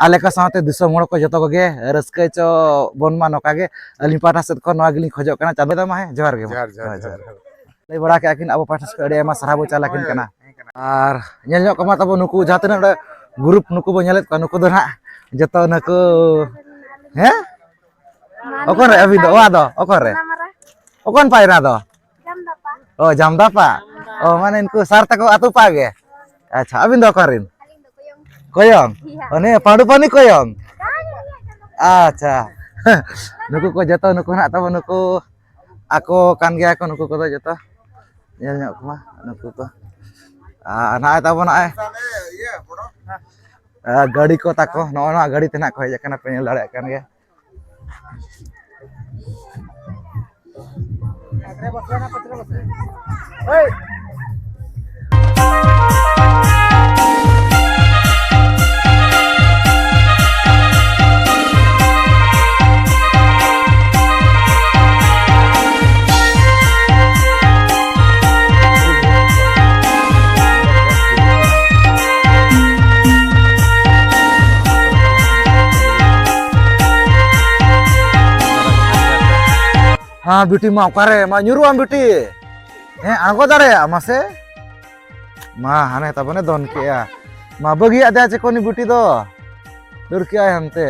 ᱟᱞᱮ ᱠᱚ ᱥᱟᱶᱛᱮ ᱫᱤᱥᱚᱢ ᱦᱚᱲ ᱠᱚ ᱡᱚᱛᱚ ᱠᱚᱜᱮ ᱨᱟᱹᱥᱠᱟᱹ ᱦᱚᱪᱚ ᱵᱚᱱ ᱢᱟ᱾ ᱱᱚᱝᱠᱟ ᱜᱮ ᱟᱹᱞᱤᱧ ᱯᱟᱦᱴᱟ ᱥᱮᱫ ᱠᱷᱚᱱ ᱱᱚᱣᱟ ᱜᱮᱞᱤᱧ ᱠᱷᱚᱡᱚᱜ ᱠᱟᱱᱟ᱾ ᱪᱟᱸᱫᱳ ᱫᱟ ᱢᱟ, ᱦᱮᱸ, ᱡᱚᱦᱟᱨ ᱜᱮ ᱢᱟ᱾ ᱡᱚᱦᱟᱨ, ᱡᱚᱦᱟᱨ, ᱦᱳᱭ, ᱡᱚᱦᱟᱨ᱾ ᱡᱚᱦᱟᱨ᱾ ᱞᱟᱹᱭ ᱵᱟᱲᱟ ᱠᱮᱜᱼᱟ ᱠᱤᱱ, ᱟᱵᱚ ᱯᱟᱦᱴᱟ ᱥᱮᱫ ᱠᱷᱚᱱ ᱟᱹᱰᱤ ᱟᱭᱢᱟ ᱥᱟᱨᱦᱟᱣ ᱵᱚ ᱪᱟᱞ ᱟᱹᱠᱤᱱ ᱠᱟᱱᱟ᱾ ᱟᱨ ᱧᱮᱞ ᱧᱚᱜ ᱠᱚᱢᱟ ᱛᱟᱵᱚ ᱱᱩᱠᱩ ᱡᱟᱦᱟᱸ ᱛᱤᱱᱟᱹᱜ ᱱᱚᱰᱮ group ᱱᱩᱠᱩ ᱵᱚ ᱧᱮᱞᱮᱫ ᱠᱚᱣᱟ, ᱱᱩᱠᱩ ᱫᱚ ᱱᱟᱦᱟᱜ ᱡᱚᱛᱚ ᱱᱩᱠᱩ, ᱦᱮᱸ? ᱚᱠᱚᱭ ᱨᱮ ᱟᱹᱵᱤᱱ ᱫᱚ? ᱚᱲᱟᱜ ᱫᱚ ᱚᱠᱚᱭ ᱨᱮ? ᱚᱠᱚᱭ ᱯᱟᱭᱨᱟ ᱫᱚ? ᱚ, ᱡᱟᱢᱫᱟᱯᱟ᱾ ᱚ, ᱢᱟᱱᱮ ᱩᱱᱠᱩ sir ᱛᱟᱠᱚ ᱟᱹᱛᱩ ᱯᱟ ᱜᱮ? ᱟᱪᱪᱷᱟ, ᱟᱹᱵᱤᱱ ᱫᱚ ᱚᱠᱟ ᱨᱮᱱ? ᱠᱚᱭᱚᱝ? ᱚ, ᱱᱤᱭᱟᱹ ᱯᱟᱺᱰᱩ ᱯᱟᱹᱱᱤ ᱠᱚᱭᱚᱝ? ᱟᱪᱪᱷᱟ᱾ ᱱᱩᱠᱩ ᱠᱚ ᱡᱚᱛᱚ, ᱱᱩᱠᱩ ᱦᱮᱱᱟᱜ ᱛᱟᱵᱚ, ᱱᱩᱠᱩ ᱟᱠᱚ ᱠᱟᱱ ᱜᱮᱭᱟ ᱠᱚ, ᱱᱩᱠᱩ ᱠᱚᱫᱚ ᱡᱚᱛᱚ ᱧᱮᱞ ᱧᱚᱜ ᱠᱚᱢᱟ, ᱱᱩᱠᱩ ᱠᱚ᱾ ᱟᱨ ᱱᱚᱜᱼᱚᱭ ᱛᱟᱵᱚ ᱱᱚᱜᱼᱚᱭ, ᱟ, ᱜᱟᱹᱰᱤ ᱠᱚ ᱛᱟᱠᱚ, ᱱᱚᱜᱼᱚ ᱱᱚᱣᱟ ᱜᱟᱹᱰᱤ ᱛᱮ ᱱᱟᱜ ᱠᱚ ᱦᱮᱡ ᱟᱠᱟᱱᱟ, ᱯᱮ ᱧᱮᱞ ᱫᱟᱲᱮᱭᱟᱜ ᱠᱟᱱ ᱜᱮᱭᱟ᱾ ᱦᱮᱸ, ᱵᱤᱴᱤ ᱢᱟ ᱚᱠᱟᱨᱮ? ᱢᱟ ᱧᱩᱨᱩᱜ ᱟᱢ ᱵᱤᱴᱤ᱾ ᱦᱮᱸ, ᱟᱬᱜᱚ ᱫᱟᱲᱮᱭᱟᱜᱼᱟ, ᱢᱟᱥᱮ᱾ ᱢᱟ, ᱦᱟᱱᱮ ᱛᱟᱵᱚᱱᱮ ᱫᱚᱱ ᱠᱮᱜᱼᱟ᱾ ᱢᱟ, ᱵᱟᱹᱜᱤᱭᱟᱜ ᱫᱮᱭᱟ ᱪᱮ ᱠᱚ ᱩᱱᱤ ᱵᱤᱴᱤ ᱫᱚ᱾ ᱫᱟᱹᱲ ᱠᱮᱜᱼᱟᱭ ᱦᱟᱱᱛᱮ᱾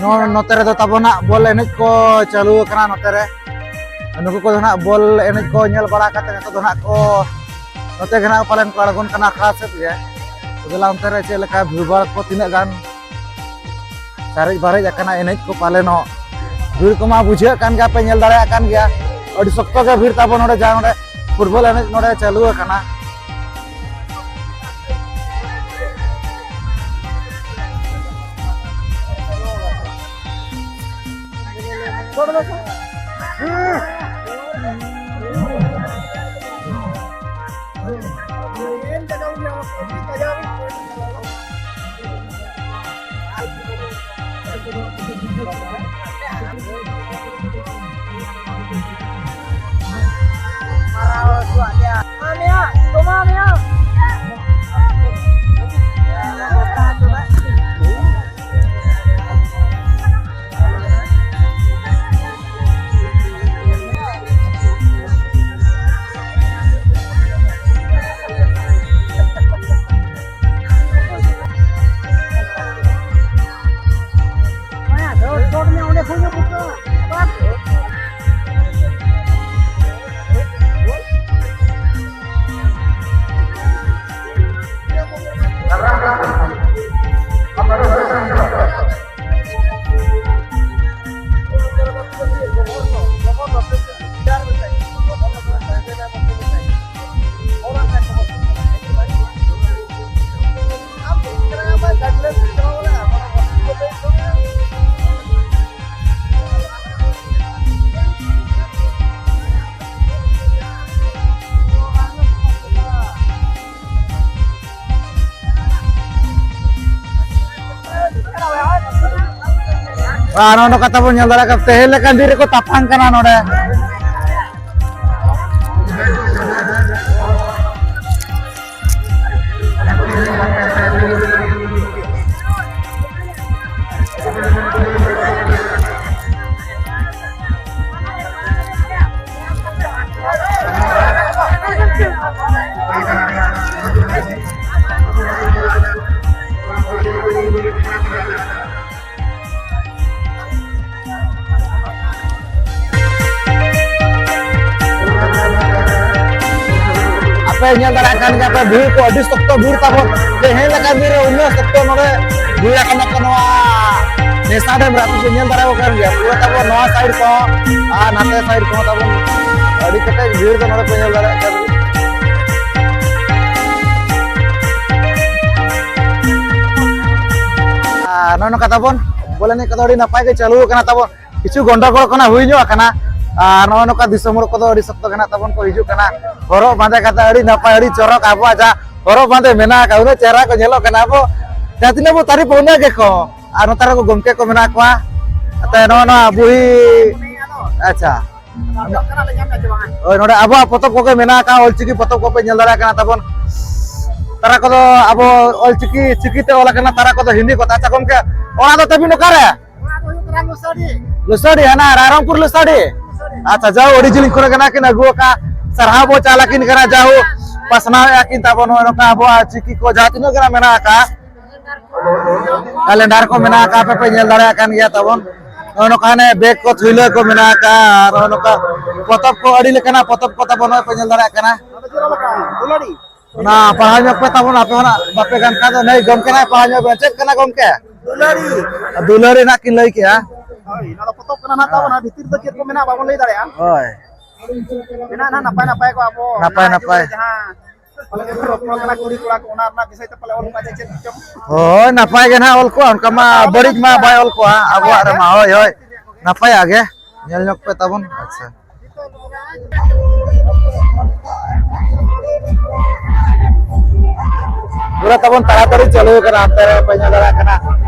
ᱱᱚ-, ᱱᱚᱛᱮ ᱨᱮᱫᱚ ᱛᱟᱵᱚᱱ ᱦᱟᱸᱜ ᱵᱚᱞ ᱮᱱᱮᱡ ᱠᱚ ᱪᱟᱹᱞᱩ ᱟᱠᱟᱱᱟ ᱱᱚᱛᱮ ᱨᱮ᱾ ᱱᱩᱠᱩ ᱠᱚᱫᱚ ᱦᱟᱸᱜ ᱵᱚᱞ ᱮᱱᱮᱡ ᱠᱚ ᱧᱮᱞ ᱵᱟᱲᱟ ᱠᱟᱛᱮ ᱱᱤᱛᱚᱜ ᱫᱚ ᱦᱟᱸᱜ ᱠᱚ ᱱᱚᱛᱮ ᱜᱮ ᱦᱟᱸᱜ ᱯᱟᱞᱮᱱ ᱠᱚ ᱟᱬᱜᱚᱱ ᱠᱟᱱᱟ ᱟᱠᱷᱲᱟ ᱥᱮᱫ ᱜᱮ᱾ ᱫᱮᱞᱟ ᱚᱱᱛᱮ ᱨᱮ ᱪᱮᱫ ᱞᱮᱠᱟ ᱵᱷᱤᱲ ᱵᱷᱟᱲ ᱠᱚ ᱛᱤᱱᱟᱹᱜ ᱜᱟᱱ ᱥᱟᱨᱮᱡ ᱵᱟᱨᱮᱡ ᱟᱠᱟᱱᱟ ᱮᱱᱮᱡ ᱠᱚ ᱯᱟᱞᱮᱱᱚᱜ᱾ ᱵᱷᱤᱲ ᱠᱚᱢᱟ ᱵᱩᱡᱷᱟᱹᱜ ᱠᱟᱱ ᱜᱮᱭᱟ, ᱯᱮ ᱧᱮᱞ ᱫᱟᱲᱮᱭᱟᱜ ᱠᱟᱱ ᱜᱮᱭᱟ᱾ ᱟᱹᱰᱤ ᱥᱚᱠᱛᱚ ᱜᱮ ᱵᱷᱤᱲ ᱛᱟᱵᱚᱱ ᱱᱚᱰᱮ, ᱡᱟᱦᱟᱸ ᱱᱚᱰᱮ ᱯᱷᱩᱴᱵᱚᱞ ᱮᱱᱮᱡ ᱱᱚᱰᱮ ᱪᱟᱹᱞᱩ ᱟᱠᱟᱱᱟ᱾ ᱟᱨ ᱱᱚᱰᱮ ᱠᱟᱛᱷᱟ ᱵᱚᱱ ᱧᱮᱞ ᱫᱟᱲᱮᱭᱟᱜ ᱠᱟᱱᱟ, ᱛᱮᱦᱮᱧ ᱞᱮᱠᱟᱱ ᱫᱤᱱ ᱨᱮᱠᱚ ᱛᱟᱯᱟᱢ ᱠᱟᱱᱟ ᱱᱚᱰᱮ᱾ ᱟᱯᱮ ᱧᱮᱞ ᱫᱟᱲᱮᱭᱟᱜ ᱠᱟᱱ ᱜᱮᱭᱟ ᱯᱮ, ᱵᱷᱤᱲ ᱠᱚ ᱟᱹᱰᱤ ᱥᱚᱠᱛᱚ ᱵᱷᱤᱲ ᱛᱟᱵᱚᱱ᱾ ᱛᱮᱦᱮᱧ ᱞᱮᱠᱟᱱ ᱫᱤᱱ ᱨᱮ ᱩᱱᱟᱹᱜ ᱥᱚᱠᱛᱚ ᱱᱚᱰᱮ ᱵᱷᱤᱲ ᱟᱠᱟᱱᱟ ᱠᱚ ᱱᱚᱣᱟ ᱱᱮᱥᱟ ᱰᱮᱢ ᱨᱮ᱾ ᱟᱯᱮ ᱯᱮ ᱧᱮᱞ ᱫᱟᱲᱮᱭᱟᱜ ᱠᱟᱱ ᱜᱮᱭᱟ, ᱯᱩᱨᱟᱹ ᱛᱟᱵᱚᱱ ᱱᱚᱣᱟ ᱥᱟᱭᱤᱰ ᱠᱚᱦᱚᱸ ᱟᱨ ᱱᱟᱛᱮ ᱥᱟᱭᱤᱰ ᱠᱚᱦᱚᱸ ᱛᱟᱵᱚᱱ ᱟᱹᱰᱤ ᱠᱮᱴᱮᱡ ᱵᱷᱤᱲ ᱫᱚ ᱱᱚᱰᱮ ᱯᱮ ᱧᱮᱞ ᱫᱟᱲᱮᱭᱟᱜ ᱠᱟᱱ ᱜᱮᱭᱟ᱾ ᱟᱨ ᱱᱚᱜᱼᱚ ᱱᱚᱝᱠᱟ ᱛᱟᱵᱚᱱ ᱵᱚᱞ ᱮᱱᱮᱡ ᱠᱚᱫᱚ ᱟᱹᱰᱤ ᱱᱟᱯᱟᱭ ᱜᱮ ᱪᱟᱹᱞᱩ ᱟᱠᱟᱱᱟ ᱛᱟᱵᱚᱱ᱾ ᱠᱤᱪᱷᱩ ᱜᱚᱱᱰᱚᱜᱳᱲ ᱠᱷᱚᱱᱟᱜ ᱦᱩᱭ ᱧᱚᱜ ᱟᱠᱟᱱᱟ, ᱟᱨ ᱱᱚᱜᱼᱚ ᱱᱚᱝᱠᱟ ᱫᱤᱥᱚᱢ ᱦᱚᱲ ᱠᱚᱫᱚ ᱟᱹᱰᱤ ᱥᱚᱠᱛᱚ ᱜᱮ ᱱᱟᱜ ᱛᱟᱵᱚᱱ ᱠᱚ ᱦᱤᱡᱩᱜ ᱠᱟᱱᱟ᱾ ᱦᱚᱨᱚᱜ ᱵᱟᱸᱫᱮ ᱠᱟᱛᱮ ᱟᱹᱰᱤ ᱱᱟᱯᱟᱭ, ᱟᱹᱰᱤ ᱪᱚᱨᱚᱠ ᱟᱵᱚᱣᱟᱜ ᱡᱟᱦᱟᱸ ᱦᱚᱨᱚᱜ ᱵᱟᱸᱫᱮ ᱢᱮᱱᱟᱜ ᱟᱠᱟᱫ, ᱩᱱᱟᱹᱜ ᱪᱮᱦᱨᱟ ᱠᱚ ᱧᱮᱞᱚᱜ ᱠᱟᱱᱟ᱾ ᱟᱵᱚ ᱡᱟᱦᱟᱸ ᱛᱤᱱᱟᱹᱜ ᱵᱚ ᱛᱟᱹᱨᱤᱯ, ᱩᱱᱟᱹᱜ ᱜᱮ ᱠᱚᱢ᱾ ᱟᱨ ᱱᱚᱛᱮ ᱨᱮ ᱜᱚᱢᱠᱮ ᱠᱚ ᱢᱮᱱᱟᱜ ᱠᱚᱣᱟ᱾ ᱱᱚᱛᱮ ᱱᱚᱜᱼᱚ ᱱᱚᱣᱟ ᱵᱩᱦᱤ, ᱟᱪᱪᱷᱟ, ᱦᱳᱭ, ᱱᱚᱰᱮ ᱟᱵᱚᱣᱟᱜ ᱯᱚᱛᱚᱵ ᱠᱚᱜᱮ ᱢᱮᱱᱟᱜ ᱟᱠᱟᱫ, ᱚᱞᱪᱤᱠᱤ ᱯᱚᱛᱚᱵ ᱠᱚᱯᱮ ᱧᱮᱞ ᱫᱟᱲᱮᱭᱟᱜ ᱠᱟᱱᱟ ᱛᱟᱵᱚᱱ᱾ ᱛᱟᱨᱟ ᱠᱚᱫᱚ ᱟᱵᱚ ᱚᱞᱪᱤᱠᱤ, ᱪᱤᱠᱤᱛᱮ ᱚᱞ ᱟᱠᱟᱱᱟ, ᱛᱟᱨᱟ ᱠᱚᱫᱚ ᱦᱤᱱᱫᱤ ᱠᱚᱛᱮ᱾ ᱟᱪᱪᱷᱟ ᱜᱚᱢᱠᱮ, ᱚᱲᱟᱜ ᱫᱚ ᱛᱟᱹᱵᱤᱱ ᱚᱠᱟᱨᱮ? ᱚᱲᱟᱜ ᱫᱚ ᱦᱩᱭᱩᱜ ᱠᱟᱱᱟ ᱞᱩᱥᱟᱹᱰᱤ᱾ ᱞᱩᱥᱟᱹᱰᱤ, ᱦᱟᱱᱟ ᱨᱟᱭᱨᱚᱝᱯᱩᱨ ᱞᱩᱥᱟᱹᱰᱤ? ᱞᱩᱥᱟᱹᱰᱤ᱾ ᱟᱪᱪᱷᱟ, ᱡᱟᱣ ᱟᱹᱰᱤ ᱡᱤᱞᱤᱧ ᱠᱷᱚᱱ ᱜᱮ ᱱᱟᱜ ᱠᱤᱱ ᱟᱹᱜᱩ ᱟᱠᱟᱫ, ᱥᱟᱨᱦᱟᱣ ᱵᱚ ᱪᱟᱞ ᱟᱹᱠᱤᱱ ᱠᱟᱱᱟ, ᱡᱟᱣ ᱯᱟᱥᱱᱟᱣᱮᱫ ᱟᱹᱠᱤᱱ ᱛᱟᱵᱚᱱ ᱱᱚᱜᱼᱚᱭ ᱱᱚᱝᱠᱟ ᱟᱵᱚᱣᱟᱜ ᱪᱤᱠᱤ ᱠᱚ ᱡᱟᱦᱟᱸ ᱛᱤᱱᱟᱹᱜ ᱜᱮ ᱱᱟᱜ ᱢᱮᱱᱟᱜ ᱟᱠᱟᱫ᱾ ᱠᱮᱞᱮᱱᱰᱟᱨ ᱠᱚ ᱢᱮᱱᱟᱜ ᱟᱠᱟᱫ, ᱟᱯᱮ ᱯᱮ ᱧᱮᱞ ᱫᱟᱲᱮᱭᱟᱜ ᱠᱟᱱ ᱜᱮᱭᱟ ᱛᱟᱵᱚᱱ᱾ ᱱᱚᱜᱼᱚᱭ ᱱᱚᱝᱠᱟ ᱦᱟᱱᱮ ᱵᱮᱜᱽ ᱠᱚ, ᱛᱷᱩᱭᱞᱟᱹ ᱠᱚ ᱢᱮᱱᱟᱜ ᱟᱠᱟᱫ, ᱟᱨ ᱱᱚᱜᱼᱚᱭ ᱱᱚᱝᱠᱟ ᱯᱚᱛᱚᱵ ᱠᱚ, ᱟᱹᱰᱤ ᱞᱮᱠᱟᱱᱟᱜ ᱯᱚᱛᱚᱵ ᱠᱚ ᱛᱟᱵᱚᱱ ᱱᱚᱜᱼᱚᱭ ᱯᱮ ᱧᱮᱞ ᱫᱟᱲᱮᱭᱟᱜ ᱠᱟᱱᱟ᱾ ᱚᱱᱟ ᱯᱟᱲᱦᱟᱣ ᱧᱚᱜ ᱯᱮ ᱛᱟᱵᱚᱱ, ᱟᱯᱮ ᱦᱚᱸ ᱱᱟᱜ ᱵᱟᱯᱮ ᱜᱟᱱ ᱠᱷᱟᱱ ᱫᱚ᱾ ᱱᱩᱭ ᱜᱚᱢᱠᱮ ᱱᱟᱜ ᱯᱟᱲᱦᱟᱣ ᱧᱚᱜ ᱵᱮᱱ᱾ ᱪᱮᱫ ᱠᱟᱱᱟ ᱜᱚᱢᱠᱮ? ᱫᱩᱞᱟᱹᱲᱤ᱾ ᱫᱩᱞᱟᱹᱲᱤ ᱱᱟᱜ ᱠᱤᱱ ᱞᱟᱹᱭ ᱠᱮᱜᱼᱟ᱾ ᱦᱳᱭ, ᱚᱱᱟ ᱫᱚ ᱯᱚᱛᱚᱵ ᱠᱟᱱᱟ ᱱᱟᱜ ᱛᱟᱵᱚᱱ, ᱟᱨ ᱵᱷᱤᱛᱤᱨ ᱫᱚ ᱪᱮᱫ ᱠᱚ ᱢᱮᱱᱟᱜᱼᱟ ᱵᱟᱵᱚᱱ ᱞᱟᱹᱭ ᱫᱟᱲᱮᱭᱟᱜᱼᱟ᱾ ᱦᱳᱭ᱾ ᱢᱮᱱᱟᱜᱼᱟ ᱱᱟᱜ ᱱᱟᱯᱟᱭ ᱱᱟᱯᱟᱭ ᱠᱚ ᱟᱵᱚ ᱱᱟᱯᱟᱭ ᱱᱟᱦᱟᱜ ᱡᱩᱜᱽ ᱱᱟᱯᱟᱭ᱾ ᱨᱮ ᱡᱟᱦᱟᱸ ᱯᱟᱞᱮ ᱠᱚ ᱨᱚᱯᱚᱲ ᱠᱟᱱᱟ ᱠᱩᱲᱤ ᱠᱚᱲᱟ ᱠᱚ, ᱚᱱᱟ ᱨᱮᱱᱟᱜ ᱵᱤᱥᱚᱭ ᱛᱮ ᱯᱟᱞᱮ ᱚᱞ ᱠᱟᱜᱼᱟ ᱪᱮᱫ ᱪᱚᱝ᱾ ᱦᱳᱭ, ᱱᱟᱯᱟᱭ ᱜᱮ ᱱᱟᱦᱟᱜ ᱚᱞ ᱠᱚᱜᱼᱟ, ᱚᱱᱠᱟ ᱢᱟ ᱵᱟᱹᱲᱤᱡ ᱢᱟ ᱵᱟᱭ ᱚᱞ ᱠᱚᱜᱼᱟ ᱟᱵᱚᱣᱟᱜ ᱨᱮᱢᱟ᱾ ᱦᱳᱭ, ᱦᱳᱭ, ᱱᱟᱯᱟᱭᱟᱜ ᱜᱮ᱾ ᱧᱮᱞ ᱧᱚᱜ ᱯᱮ ᱛᱟᱵᱚᱱ᱾ ᱟᱪᱪᱷᱟ᱾ ᱯᱩᱨᱟᱹ ᱛᱟᱵᱚᱱ ᱛᱟᱲᱟᱛᱟᱲᱤ ᱪᱟᱹᱞᱩ ᱟᱠᱟᱱᱟ, ᱦᱟᱱᱛᱮ ᱨᱮ ᱯᱮ ᱧᱮᱞ ᱫᱟᱲᱮᱭᱟᱜ ᱠᱟᱱᱟ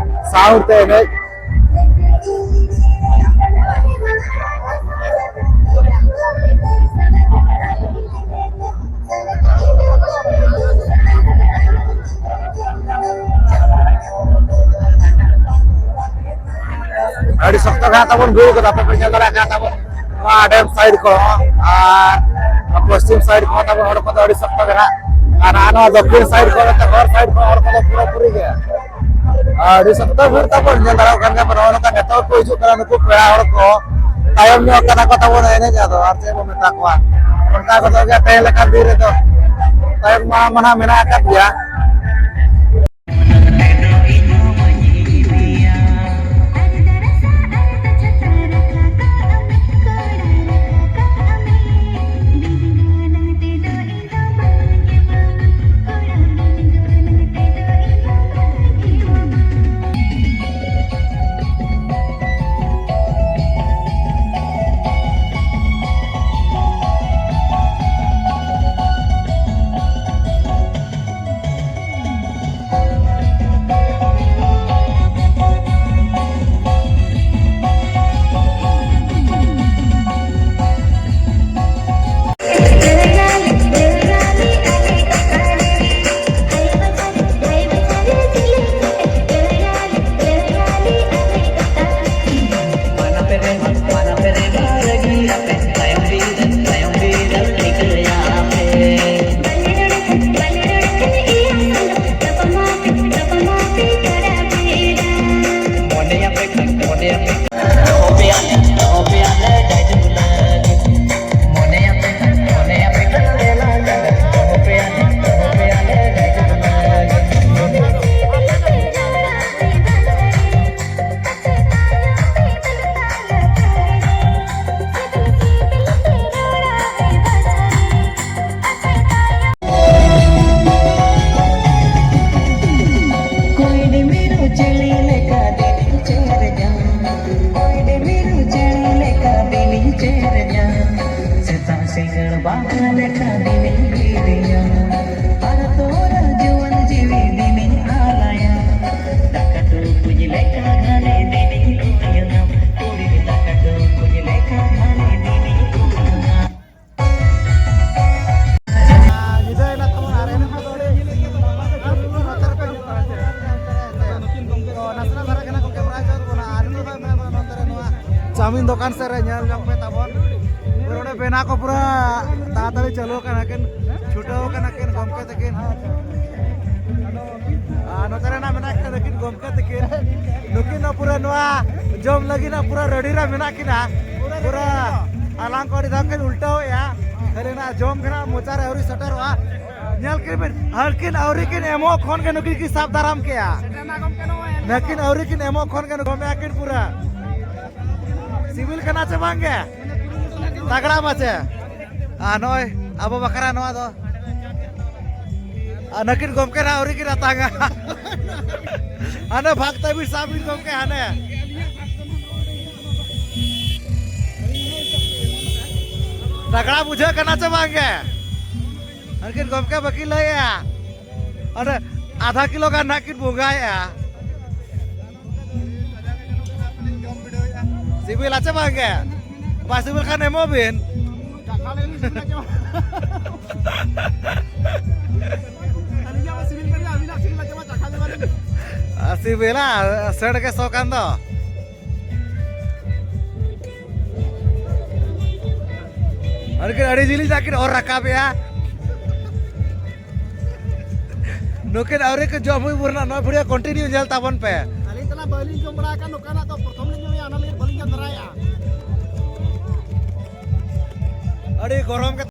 sound ᱛᱮ ᱮᱱᱮᱡ᱾ ᱟᱹᱰᱤ ᱥᱚᱠᱛᱚ ᱜᱮ ᱦᱟᱸᱜ ᱛᱟᱵᱚᱱ ᱵᱷᱤᱲ ᱠᱚᱫᱚ, ᱟᱯᱮ ᱯᱮ ᱧᱮᱞ ᱫᱟᱲᱮᱭᱟᱜ ᱠᱟᱱᱟ ᱛᱟᱵᱚᱱ ᱱᱚᱣᱟ ᱰᱮᱢ side ᱠᱚ ᱟᱨ ᱯᱚᱥᱪᱤᱢ side ᱠᱚ ᱛᱟᱵᱚᱱ ᱦᱚᱲ ᱠᱚᱫᱚ ᱟᱹᱰᱤ ᱥᱚᱠᱛᱚ ᱜᱮ ᱦᱟᱸᱜ᱾ ᱟᱨ ᱱᱚᱣᱟ ᱫᱚᱠᱠᱷᱤᱱ side ᱠᱚ, ᱱᱚᱛᱮ ᱦᱚᱨ side ᱠᱚ ᱦᱚᱲ ᱠᱚᱫᱚ ᱯᱩᱨᱟᱹ ᱯᱩᱨᱤ ᱜᱮ ᱟᱹᱰᱤ ᱥᱚᱠᱛᱚ ᱵᱷᱤᱲ ᱛᱟᱵᱚᱱ ᱧᱮᱞ ᱫᱟᱲᱮᱭᱟᱜ ᱠᱟᱱ ᱜᱮᱭᱟ ᱯᱮ᱾ ᱱᱚᱜᱼᱚ ᱱᱚᱝᱠᱟ ᱱᱤᱛᱚᱜ ᱠᱚ ᱦᱤᱡᱩᱜ ᱠᱟᱱᱟ ᱱᱩᱠᱩ ᱯᱮᱲᱟ ᱦᱚᱲ ᱠᱚ, ᱛᱟᱭᱚᱢ ᱧᱚᱜ ᱠᱟᱱᱟ ᱠᱚ ᱛᱟᱵᱚᱱ ᱮᱱᱮᱡ, ᱟᱫᱚ ᱟᱨ ᱪᱮᱫ ᱵᱚᱱ ᱢᱮᱛᱟ ᱠᱚᱣᱟ, ᱚᱱᱠᱟ ᱠᱚᱫᱚ ᱜᱮ ᱛᱮᱦᱮᱧ ᱞᱮᱠᱟᱱ ᱫᱤᱱ ᱨᱮᱫᱚ ᱛᱟᱭᱚᱢ ᱢᱟ ᱢᱟᱱᱟ ᱢᱮᱱᱟᱜ ᱟᱠᱟᱫ ᱜᱮᱭᱟ᱾ ᱠᱚᱭᱰᱤ ᱢᱤᱨᱩ ᱪᱮᱬᱮ ᱞᱮᱠᱟ ᱫᱤᱱᱤᱧ ᱪᱮᱨᱮᱧᱟ᱾ ᱠᱚᱭᱰᱤ ᱢᱤᱨᱩ ᱪᱮᱬᱮ ᱞᱮᱠᱟ ᱫᱤᱱᱤᱧ ᱪᱮᱨᱮᱧᱟ᱾ ᱥᱮᱛᱟᱜ ᱥᱤᱸᱜᱟᱹᱲ ᱵᱟᱦᱟ ᱞᱮᱠᱟ ᱫᱤᱱᱤᱧ ᱠᱤᱨᱤᱧᱟ᱾ ᱟᱨ ᱛᱚᱨᱟ ᱡᱩᱣᱟᱹᱱ ᱡᱤᱣᱤ ᱫᱤᱱᱤᱧ ᱟᱞᱟᱭᱟ᱾ ᱫᱟᱠᱟ ᱴᱩᱠᱩᱡ ᱞᱮᱠᱟ ᱜᱷᱟᱱᱮ ᱫᱤᱱᱤᱧ ᱩᱭᱩᱝᱟ᱾ ᱠᱩᱲᱤ ᱫᱟᱠᱟ ᱴᱩᱠᱩᱡ ᱞᱮᱠᱟ ᱜᱷᱟᱱᱮ ᱫᱤᱱᱤᱧ ᱩᱭᱩᱝᱟ᱾ ᱧᱤᱫᱟᱹᱭᱮᱱᱟ ᱛᱟᱵᱚᱱ ᱟᱨ ᱮᱱᱮᱡ ᱠᱚᱫᱚ ᱟᱹᱰᱤ ᱱᱚᱛᱮ ᱨᱮᱠᱚ ᱮᱱᱮᱡ ᱠᱟᱱᱟ᱾ ᱛᱚ, ᱱᱟᱥᱮᱱᱟᱜ ᱫᱷᱟᱨᱟ ᱠᱟᱱᱟ ᱠᱚ ᱠᱮᱢᱮᱨᱟ ᱪᱚᱨ ᱵᱚᱱᱟ ᱟᱨ ᱱᱤᱛᱚᱜ ᱫᱚ ᱢᱮᱱᱟᱜ ᱵᱚᱱᱟ ᱱᱚᱛᱮ ᱨᱮ ᱱᱚᱣᱟ ᱪᱟᱣᱢᱤᱱ ᱫᱚᱠᱟᱱ ᱥᱮᱫ ᱨᱮ᱾ ᱧᱮᱞ ᱧᱚᱜ ᱯᱮ ᱛᱟᱵᱚᱱ, ᱯᱩᱨᱟᱹ ᱚᱸᱰᱮ ᱵᱮᱱᱟᱣ ᱠᱚ ᱯᱩᱨᱟᱹ ᱛᱟᱲᱟᱛᱟᱲᱤ ᱪᱟᱹᱞᱩ ᱟᱠᱟᱱᱟ᱾ ᱠᱤᱱ ᱪᱷᱩᱴᱟᱹᱣ ᱟᱠᱟᱱᱟ ᱠᱤᱱ ᱜᱚᱢᱠᱮ ᱛᱟᱹᱠᱤᱱ᱾ ᱟᱨ ᱱᱚᱛᱮ ᱨᱮᱱᱟᱜ ᱢᱮᱱᱟᱜ ᱠᱤᱱᱟ ᱱᱩᱠᱤᱱ ᱜᱚᱢᱠᱮ ᱛᱟᱹᱠᱤᱱ᱾ ᱱᱩᱠᱤᱱ ᱫᱚ ᱯᱩᱨᱟᱹ ᱱᱚᱣᱟ ᱡᱚᱢ ᱞᱟᱹᱜᱤᱫ ᱦᱟᱸᱜ ᱯᱩᱨᱟᱹ ᱨᱮᱰᱤ ᱨᱮ ᱢᱮᱱᱟᱜ ᱠᱤᱱᱟ᱾ ᱯᱩᱨᱟᱹ ᱟᱞᱟᱝ ᱠᱚ ᱟᱹᱰᱤ ᱫᱷᱟᱣ ᱠᱤᱱ ᱩᱞᱴᱟᱹᱣᱮᱜᱼᱟ, ᱠᱷᱟᱹᱞᱤ ᱚᱱᱟ ᱡᱚᱢ ᱜᱮ ᱱᱟᱜ ᱢᱚᱪᱟ ᱨᱮ ᱟᱹᱣᱨᱤ ᱥᱮᱴᱮᱨᱚᱜᱼᱟ᱾ ᱧᱮᱞ ᱠᱤᱱ ᱵᱤᱱ, ᱦᱟᱹᱨᱠᱤᱱ ᱟᱹᱣᱨᱤ ᱠᱤᱱ ᱮᱢᱚᱜ ᱠᱷᱚᱱ ᱜᱮ ᱱᱩᱠᱤᱱ ᱠᱤᱱ ᱥᱟᱵ ᱫᱟᱨᱟᱢ ᱠᱮᱜᱼᱟ᱾ ᱱᱩᱠᱤᱱ ᱟᱹᱣᱨᱤ ᱠᱤᱱ ᱮᱢᱚᱜ ᱠᱷᱚᱱ ᱜᱮ ᱡᱚᱢᱮᱜᱼᱟ ᱠᱤᱱ ᱯᱩᱨᱟᱹ᱾ ᱥᱤᱵᱤᱞ ᱠᱟᱱᱟ ᱪᱮ ᱵᱟᱝ ᱜᱮ? ᱛᱟᱜᱲᱟ ᱢᱟᱪᱮ᱾ ᱟᱨ ᱱᱚᱜᱼᱚᱭ ᱟᱵᱚ ᱵᱟᱠᱷᱨᱟ ᱱᱚᱣᱟ ᱫᱚ᱾ ᱟᱨ ᱱᱟᱹᱠᱤᱱ ᱜᱚᱢᱠᱮ ᱱᱟᱜ ᱟᱹᱣᱨᱤ ᱠᱤᱱ ᱟᱛᱟᱝᱟ᱾ ᱦᱟᱱᱮ ᱵᱷᱟᱜᱽ ᱛᱟᱹᱵᱤᱱ ᱥᱟᱵ ᱵᱤᱱ ᱜᱚᱢᱠᱮ ᱦᱟᱱᱮ᱾ ᱛᱟᱜᱲᱟ ᱵᱩᱡᱷᱟᱹᱜ ᱠᱟᱱᱟ ᱪᱮ ᱵᱟᱝ ᱜᱮ? ᱱᱟᱹᱠᱤᱱ ᱜᱚᱢᱠᱮ ᱵᱟᱹᱠᱤᱱ ᱞᱟᱹᱭᱮᱜᱼᱟ᱾ ᱚᱸᱰᱮ ᱟᱫᱷᱟ ᱠᱤᱞᱳ ᱜᱟᱱ ᱱᱟᱜ ᱠᱤᱱ ᱵᱚᱸᱜᱟᱭᱮᱜᱼᱟ᱾ ᱥᱤᱵᱤᱞᱟ ᱪᱮ ᱵᱟᱝ ᱜᱮ? ᱵᱟᱭ ᱥᱤᱵᱤᱞ ᱠᱷᱟᱱ ᱮᱢᱚᱜ ᱵᱤᱱ᱾ ᱪᱟᱠᱷᱟ ᱞᱮᱱ ᱥᱤᱵᱤᱞᱟ ᱪᱮ ᱵᱟᱝ? ᱟᱹᱞᱤᱧᱟᱜ ᱢᱟ ᱥᱤᱵᱤᱞ ᱠᱟᱱ ᱜᱮᱭᱟ, ᱟᱹᱵᱤᱱᱟᱜ ᱥᱤᱵᱤᱞᱟ ᱪᱮ ᱵᱟᱝ? ᱪᱟᱠᱷᱟ ᱜᱮ ᱵᱟᱹᱞᱤᱧ᱾ ᱟᱨ ᱥᱤᱵᱤᱞᱟ, ᱥᱮᱬ ᱜᱮ ᱥᱚ ᱠᱟᱱ ᱫᱚ᱾ ᱟᱹᱰᱤ ᱡᱤᱞᱤᱧ ᱫᱟᱜ ᱠᱤᱱ ᱚᱨ ᱨᱟᱠᱟᱵᱮᱜᱼᱟ᱾ ᱱᱩᱠᱤᱱ ᱟᱹᱣᱨᱤ ᱠᱚ ᱡᱚᱢ ᱦᱩᱭ ᱵᱚᱨᱱᱟ, ᱱᱚᱣᱟ video continue ᱧᱮᱞ ᱛᱟᱵᱚᱱ ᱯᱮ᱾ ᱟᱹᱞᱤᱧ ᱛᱟᱞᱟ ᱵᱟᱹᱞᱤᱧ ᱡᱚᱢ ᱵᱟᱲᱟ ᱟᱠᱟᱫ ᱱᱚᱝᱠᱟᱱᱟᱜ ᱫᱚ, ᱯᱨᱚᱛᱷᱚᱢ ᱞᱤᱧ ᱡᱚᱢ ᱟᱹᱰᱤ ᱜᱚᱨᱚᱢ ᱜᱮ